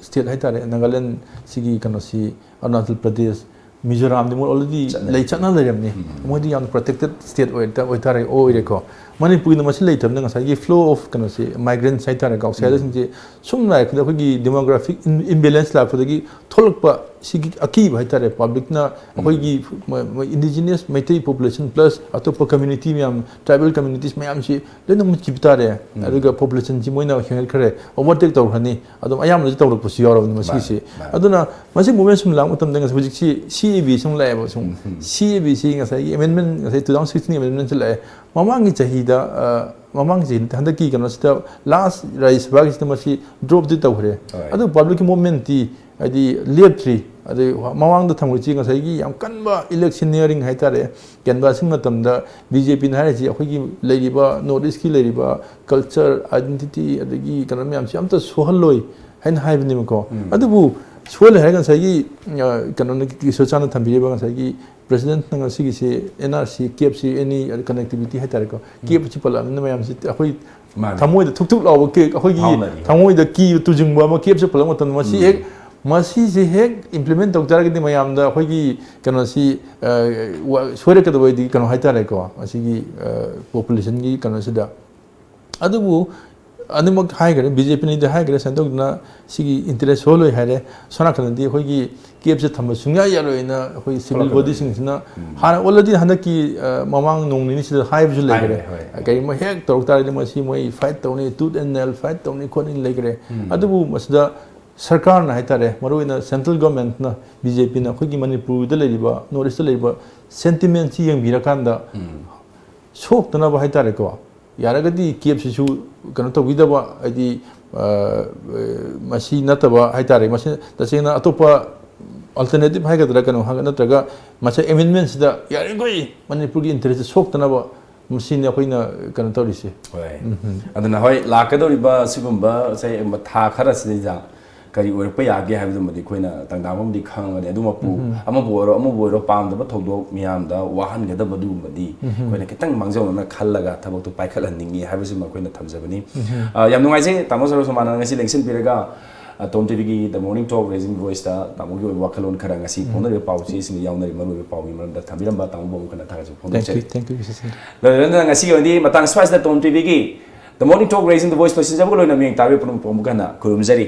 state ꯍꯥꯏꯇꯥꯔꯦ, ꯅꯥꯒꯥꯂꯦꯟ ꯁꯤꯒꯤ ꯀꯩꯅꯣꯁꯤ, ꯑꯔꯨꯅꯥꯆꯜ ꯄ꯭ꯔꯗꯦꯁ, ꯃꯤꯖꯣꯔꯥꯝꯗꯤ ꯃꯣꯏ already ꯆꯠꯅꯔꯤ꯫ ꯂꯩ ꯆꯠꯅ ꯂꯩꯔꯝꯅꯤ꯫ ꯃꯣꯏꯗꯤ ꯌꯥꯝꯅ protected state ꯑꯣꯏ-, ꯑꯣꯏꯇꯥꯔꯦ, ꯑꯣꯏꯔꯦꯀꯣ꯫ ꯃꯅꯤꯄꯨꯔꯒꯤꯅ ꯃꯁꯤ ꯂꯩꯇꯕꯅꯤꯅ ꯉꯁꯥꯏꯒꯤ flow of ꯀꯩꯅꯣꯁꯤ, migrants ꯍꯥꯏꯇꯥꯔꯦꯀꯣ, outsidersꯁꯤꯡꯁꯦ ꯁꯨꯝ ꯂꯥꯛꯄꯗ ꯑꯩꯈꯣꯏꯒꯤ demographic in-, imbalance ꯂꯥꯛꯄꯗꯒꯤ ꯊꯣꯛꯂꯛꯄ ꯁꯤꯒꯤ ꯑꯀꯤꯕ ꯍꯥꯏꯇꯥꯔꯦ, publicꯅ ꯑꯩꯈꯣꯏꯒꯤ ꯃ-, ꯃ-, indigenous ꯃꯩꯇꯩ population plus ꯑꯇꯣꯞꯄ community ꯃꯌꯥꯝ, tribal communities ꯃꯌꯥꯝꯁꯤ ꯂꯣꯏꯅ ꯃꯨꯠꯈꯤꯕ ꯇꯥꯔꯦ꯫ ꯑꯗꯨꯒ populationꯁꯤ ꯃꯣꯏꯅ ꯍꯦꯟꯒꯠꯈ꯭ꯔꯦ, overtake ꯇꯧꯈ꯭ꯔꯅꯤ꯫ ꯑꯗꯨꯝ ꯑꯌꯥꯝꯕꯅꯁꯨ ꯇꯧꯔꯛꯄꯁꯨ ꯌꯥꯎꯔꯕꯅꯤ ꯃꯁꯤꯒꯤꯁꯤ꯫ ꯃꯥꯅꯤ, ꯃꯥꯅꯤ꯫ ꯑꯗꯨꯅ ꯃꯁꯤ movement ꯁꯨꯝ ꯂꯥꯛꯄ ꯃꯇꯝꯗ ꯉꯁꯥꯏ ꯍꯧꯖꯤꯛꯁꯤ CAB ꯁꯨꯝ ꯂꯥꯛꯑꯦꯕ ꯁꯨꯝ꯫ CAB ꯁꯤ ꯉꯁꯥꯏꯒꯤ amendment, ꯉꯁꯥꯏ two thousand sixteen amendment ꯁꯤ ꯂꯥꯛꯑꯦ꯫ ꯃꯃꯥꯡꯒꯤ ꯆꯍꯤꯗ, ꯑ, ꯃꯃꯥꯡꯒꯤ ꯆꯍꯤ ꯅꯠꯇꯦ, ꯍꯟꯗꯛꯀꯤ ꯀꯩꯅꯣꯁꯤꯗ last ꯔꯥꯖ꯭ꯌ ꯁꯚꯥꯒꯤꯁꯤꯗ ꯃꯁꯤ drop ꯇꯤ ꯇꯧꯈ꯭ꯔꯦ꯫ ꯍꯣꯏ꯫ ꯑꯗꯨ public ꯀꯤ movement ꯇꯤ ꯍꯥꯏꯗꯤ ꯂꯦꯞꯇ꯭ꯔꯤ꯫ ꯑꯗꯩ ꯃꯃꯥꯡꯗ ꯊꯝꯈ꯭ꯔꯤꯁꯤ ꯉꯁꯥꯏꯒꯤ ꯌꯥꯝ ꯀꯟꯕ electioneering ꯍꯥꯏꯇꯥꯔꯦ, canvassing ꯃꯇꯝꯗ BJPꯅ ꯍꯥꯏꯔꯤꯁꯤ ꯑꯩꯈꯣꯏꯒꯤ ꯂꯩꯔꯤꯕ North East ꯀꯤ ꯂꯩꯔꯤꯕ culture, identity ꯑꯗꯒꯤ ꯀꯩꯅꯣ ꯃꯌꯥꯝꯁꯤ ꯑꯝꯇ ꯁꯣꯛꯍꯜꯂꯣꯏ ꯍꯥꯏꯅ ꯍꯥꯏꯕꯅꯦꯕꯀꯣ꯫ ꯑꯗꯨꯕꯨ ꯁꯣꯛꯍꯜꯂꯣꯏ ꯍꯥꯏꯔꯒ ꯉꯁꯥꯏꯒꯤ, ꯑ, ꯀꯩꯅꯣꯅ, ꯀꯤꯁꯣꯔ ꯁꯥꯅ ꯊꯝꯕꯤꯔꯤꯕ ꯉꯁꯥꯏꯒꯤ presidentꯅ ꯉꯁꯤꯒꯤꯁꯤ NRC, CAB ꯁꯤ any connectivity ꯍꯥꯏꯇꯥꯔꯦꯀꯣ꯫ CAB ꯁꯤ ꯄꯜꯂꯛꯑꯕꯅꯤꯅ ꯃꯌꯥꯝꯁꯤ ꯑꯩꯈꯣꯏ ꯃꯥꯅꯦ꯫ ꯊꯃꯣꯏꯗ ꯊꯨꯛ ꯊꯨꯛ ꯂꯥꯎꯕ ꯀꯦ-, ꯑꯩꯈꯣꯏꯒꯤ ꯐꯥꯎꯅꯔꯤ꯫ ꯊꯃꯣꯏꯗ ꯀꯤꯕ ꯇꯨꯖꯨꯡꯕ ꯑꯃ CAB ꯁꯤ ꯄꯜꯂꯛꯄ ꯃꯇꯝꯗ ꯃꯁꯤ ꯍꯦꯛ, ꯃꯁꯤꯁꯦ ꯍꯦꯛ implement ꯇꯧ ꯇꯥꯔꯒꯗꯤ ꯃꯌꯥꯝꯗ ꯑꯩꯈꯣꯏꯒꯤ ꯀꯩꯅꯣꯁꯤ, ꯑ, ꯋꯥ-, ꯁꯣꯏꯔꯛꯀꯗꯕ ꯍꯥꯏꯗꯤ ꯀꯩꯅꯣ ꯍꯥꯏꯇꯥꯔꯦꯀꯣ, ꯃꯁꯤꯒꯤ, ꯑ, populationꯒꯤ ꯀꯩꯅꯣꯁꯤꯗ꯫ ꯑꯗꯨꯕꯨ ꯑꯅꯤꯃꯛ ꯍꯥꯏꯈ꯭ꯔꯦ, BJPꯅꯗꯤ ꯍꯥꯏꯈ꯭ꯔꯦ ꯁꯦꯟꯇꯔꯗꯨꯅ ꯁꯤꯒꯤ interest ꯁꯣꯜꯂꯣꯏ ꯍꯥꯏꯔꯦ꯫ ꯁꯣꯝ ꯅꯥꯀꯟꯗꯗꯤ ꯑꯩꯈꯣꯏꯒꯤ CAB ꯁꯤ ꯊꯝꯕ ꯁꯨꯡꯌꯥ ꯌꯥꯔꯣꯏꯅ ꯑꯩꯈꯣꯏ civil ꯊꯣꯛꯂꯛꯀꯗꯣꯏꯅꯤ꯫ Bodyꯁꯤꯡꯁꯤꯅ ꯍꯥꯟꯅ already ꯍꯟꯗꯛꯀꯤ, ꯑ, ꯃꯃꯥꯡ ꯅꯣꯡ ꯅꯤꯅꯤꯁꯤꯗ ꯍꯥꯏꯕꯁꯨ ꯂꯩꯈ꯭ꯔꯦ꯫ ꯍꯥꯏꯈ꯭ꯔꯦ, ꯍꯣꯏ꯫ ꯀꯔꯤꯒꯨꯝꯕ ꯍꯦꯛ ꯇꯧꯔꯛ ꯇꯥꯔꯗꯤ ꯃꯁꯤ ꯃꯣꯏ fight ꯇꯧꯅꯤ, tooth and nail fight ꯇꯧꯅꯤ ꯈꯣꯠꯅꯤ ꯂꯩꯈ꯭ꯔꯦ꯫ ꯑꯗꯨꯕꯨ ꯃꯁꯤꯗ ꯁꯔꯀꯥꯔꯅ ꯍꯥꯏꯇꯥꯔꯦ, ꯃꯔꯨꯑꯣꯏꯅ central governmentꯅ, BJPꯅ ꯑꯩꯈꯣꯏꯒꯤ ꯃꯅꯤꯄꯨꯔꯗ ꯂꯩꯔꯤꯕ, North Eastꯇ ꯂꯩꯔꯤꯕ sentimentꯁꯤ ꯌꯦꯡꯕꯤꯔꯀꯥꯟꯗ ꯁꯣꯛꯇꯅꯕ ꯍꯥꯏꯇꯥꯔꯦꯀꯣ, ꯌꯥꯔꯒꯗꯤ CAB ꯁꯤꯁꯨ ꯀꯩꯅꯣ ꯇꯧꯕꯤꯗꯕ, ꯍꯥꯏꯗꯤ ꯑ, ꯃꯁꯤ ꯅꯠꯇꯕ ꯍꯥꯏꯇꯥꯔꯦ, ꯃꯁꯤ ꯇꯁꯦꯡꯅ ꯑꯇꯣꯞꯄ alternative ꯍꯥꯏꯒꯗ꯭ꯔꯥ, ꯀꯩꯅꯣ ꯍꯥꯏꯒ-, ꯅꯠꯇ꯭ꯔꯒ ꯃꯁꯤ amendment ꯁꯤꯗ ꯌꯥꯔꯤꯈꯣꯏ ꯃꯅꯤꯄꯨꯔꯒꯤ interest ꯁꯣꯛꯇꯅꯕ ꯃꯁꯤꯅꯤ ꯑꯩꯈꯣꯏꯅ ꯀꯩꯅꯣ ꯇꯧꯔꯤꯁꯦ꯫ ꯍꯣꯏ꯫ ꯑꯗꯨꯅ ꯍꯣꯏ, ꯂꯥꯛꯀꯗꯧꯔꯤꯕ ꯁꯤꯒꯨꯝꯕ ꯁꯦ ꯊꯥ ꯈꯔꯁꯤꯗꯩꯗ ꯀꯔꯤ ꯑꯣꯏꯔꯛꯄ ꯌꯥꯒꯦ ꯍꯥꯏꯕꯗꯨꯃꯗꯤ ꯑꯩꯈꯣꯏꯅ ꯇꯪꯗꯥ ꯑꯃꯗꯤ ꯈꯪꯉꯒꯅꯤ꯫ ꯑꯗꯨꯃꯛꯄꯨ ꯑꯃꯕꯨ ꯑꯣꯏꯔꯣ ꯑꯃꯕꯨ ꯑꯣꯏꯔꯣ ꯄꯥꯝꯗꯕ ꯊꯧꯗꯣꯛ ꯃꯤꯌꯥꯝꯗ ꯋꯥꯍꯟꯒꯗꯕ ꯑꯗꯨꯒꯨꯝꯕꯗꯤ ꯑꯩꯈꯣꯏꯅ ꯈꯤꯇꯪ ꯃꯥꯡꯖꯧꯅꯅ ꯈꯜꯂꯒ ꯊꯕꯛꯇꯨ ꯄꯥꯏꯈꯠꯍꯟꯅꯤꯡꯉꯤ ꯍꯥꯏꯕꯁꯤꯃ ꯑꯩꯈꯣꯏꯅ ꯊꯝꯖꯕꯅꯤ꯫ ꯑ, ꯌꯥꯝ ꯅꯨꯡꯉꯥꯏꯖꯩ ꯇꯥꯃꯣ ꯁꯔꯣꯁꯃꯥꯅ ꯉꯁꯤ ꯂꯦꯡꯁꯤꯟꯕꯤꯔꯒ, ꯑ, ꯇꯣꯝ ꯇꯤꯚꯤꯒꯤ The Morning Talk Raising Voice ꯇ ꯇꯥꯃꯣꯒꯤ ꯑꯣꯏꯕ ꯋꯥꯈꯜꯂꯣꯟ ꯈꯔ ꯉꯁꯤ ꯐꯣꯡꯅꯔꯤꯕ ꯄꯥꯎꯆꯦꯁꯤꯡꯗ ꯌꯥꯎꯅꯔꯤꯕ ꯃꯔꯨꯑꯣꯏꯕ ꯄꯥꯎꯒꯤ ꯃꯔꯝꯗ ꯊꯝꯕꯤꯔꯝꯕ ꯇꯥꯃꯣꯕꯨ ꯑꯃꯨꯛ ꯍꯟꯅ ꯊꯥꯒꯠꯆꯕ Thank you, ꯐꯣꯡꯗꯣꯛꯆꯔꯤ꯫ thank you, Mister Singh. ꯂꯣꯏꯔꯦ, ꯂꯣꯏꯔꯦ, ꯉꯁꯤꯒꯤ ꯑꯣꯏꯅꯗꯤ ꯃꯇꯥꯡ ꯁ꯭ꯋꯥꯏꯁꯤꯗ ꯇꯣꯝ ꯇꯤꯚꯤꯒꯤ The Morning Talk Raising the Voice ꯂꯣꯏꯁꯤꯟꯖꯕꯒ ꯂꯣꯏꯅ ꯃꯤꯌꯦꯡ ꯇꯥꯕꯤꯕ ꯄꯨꯝꯅꯃꯛꯄꯨ ꯑꯃꯨꯛ ꯍꯟꯅ ꯈꯨꯔꯨꯝꯖꯔꯤ꯫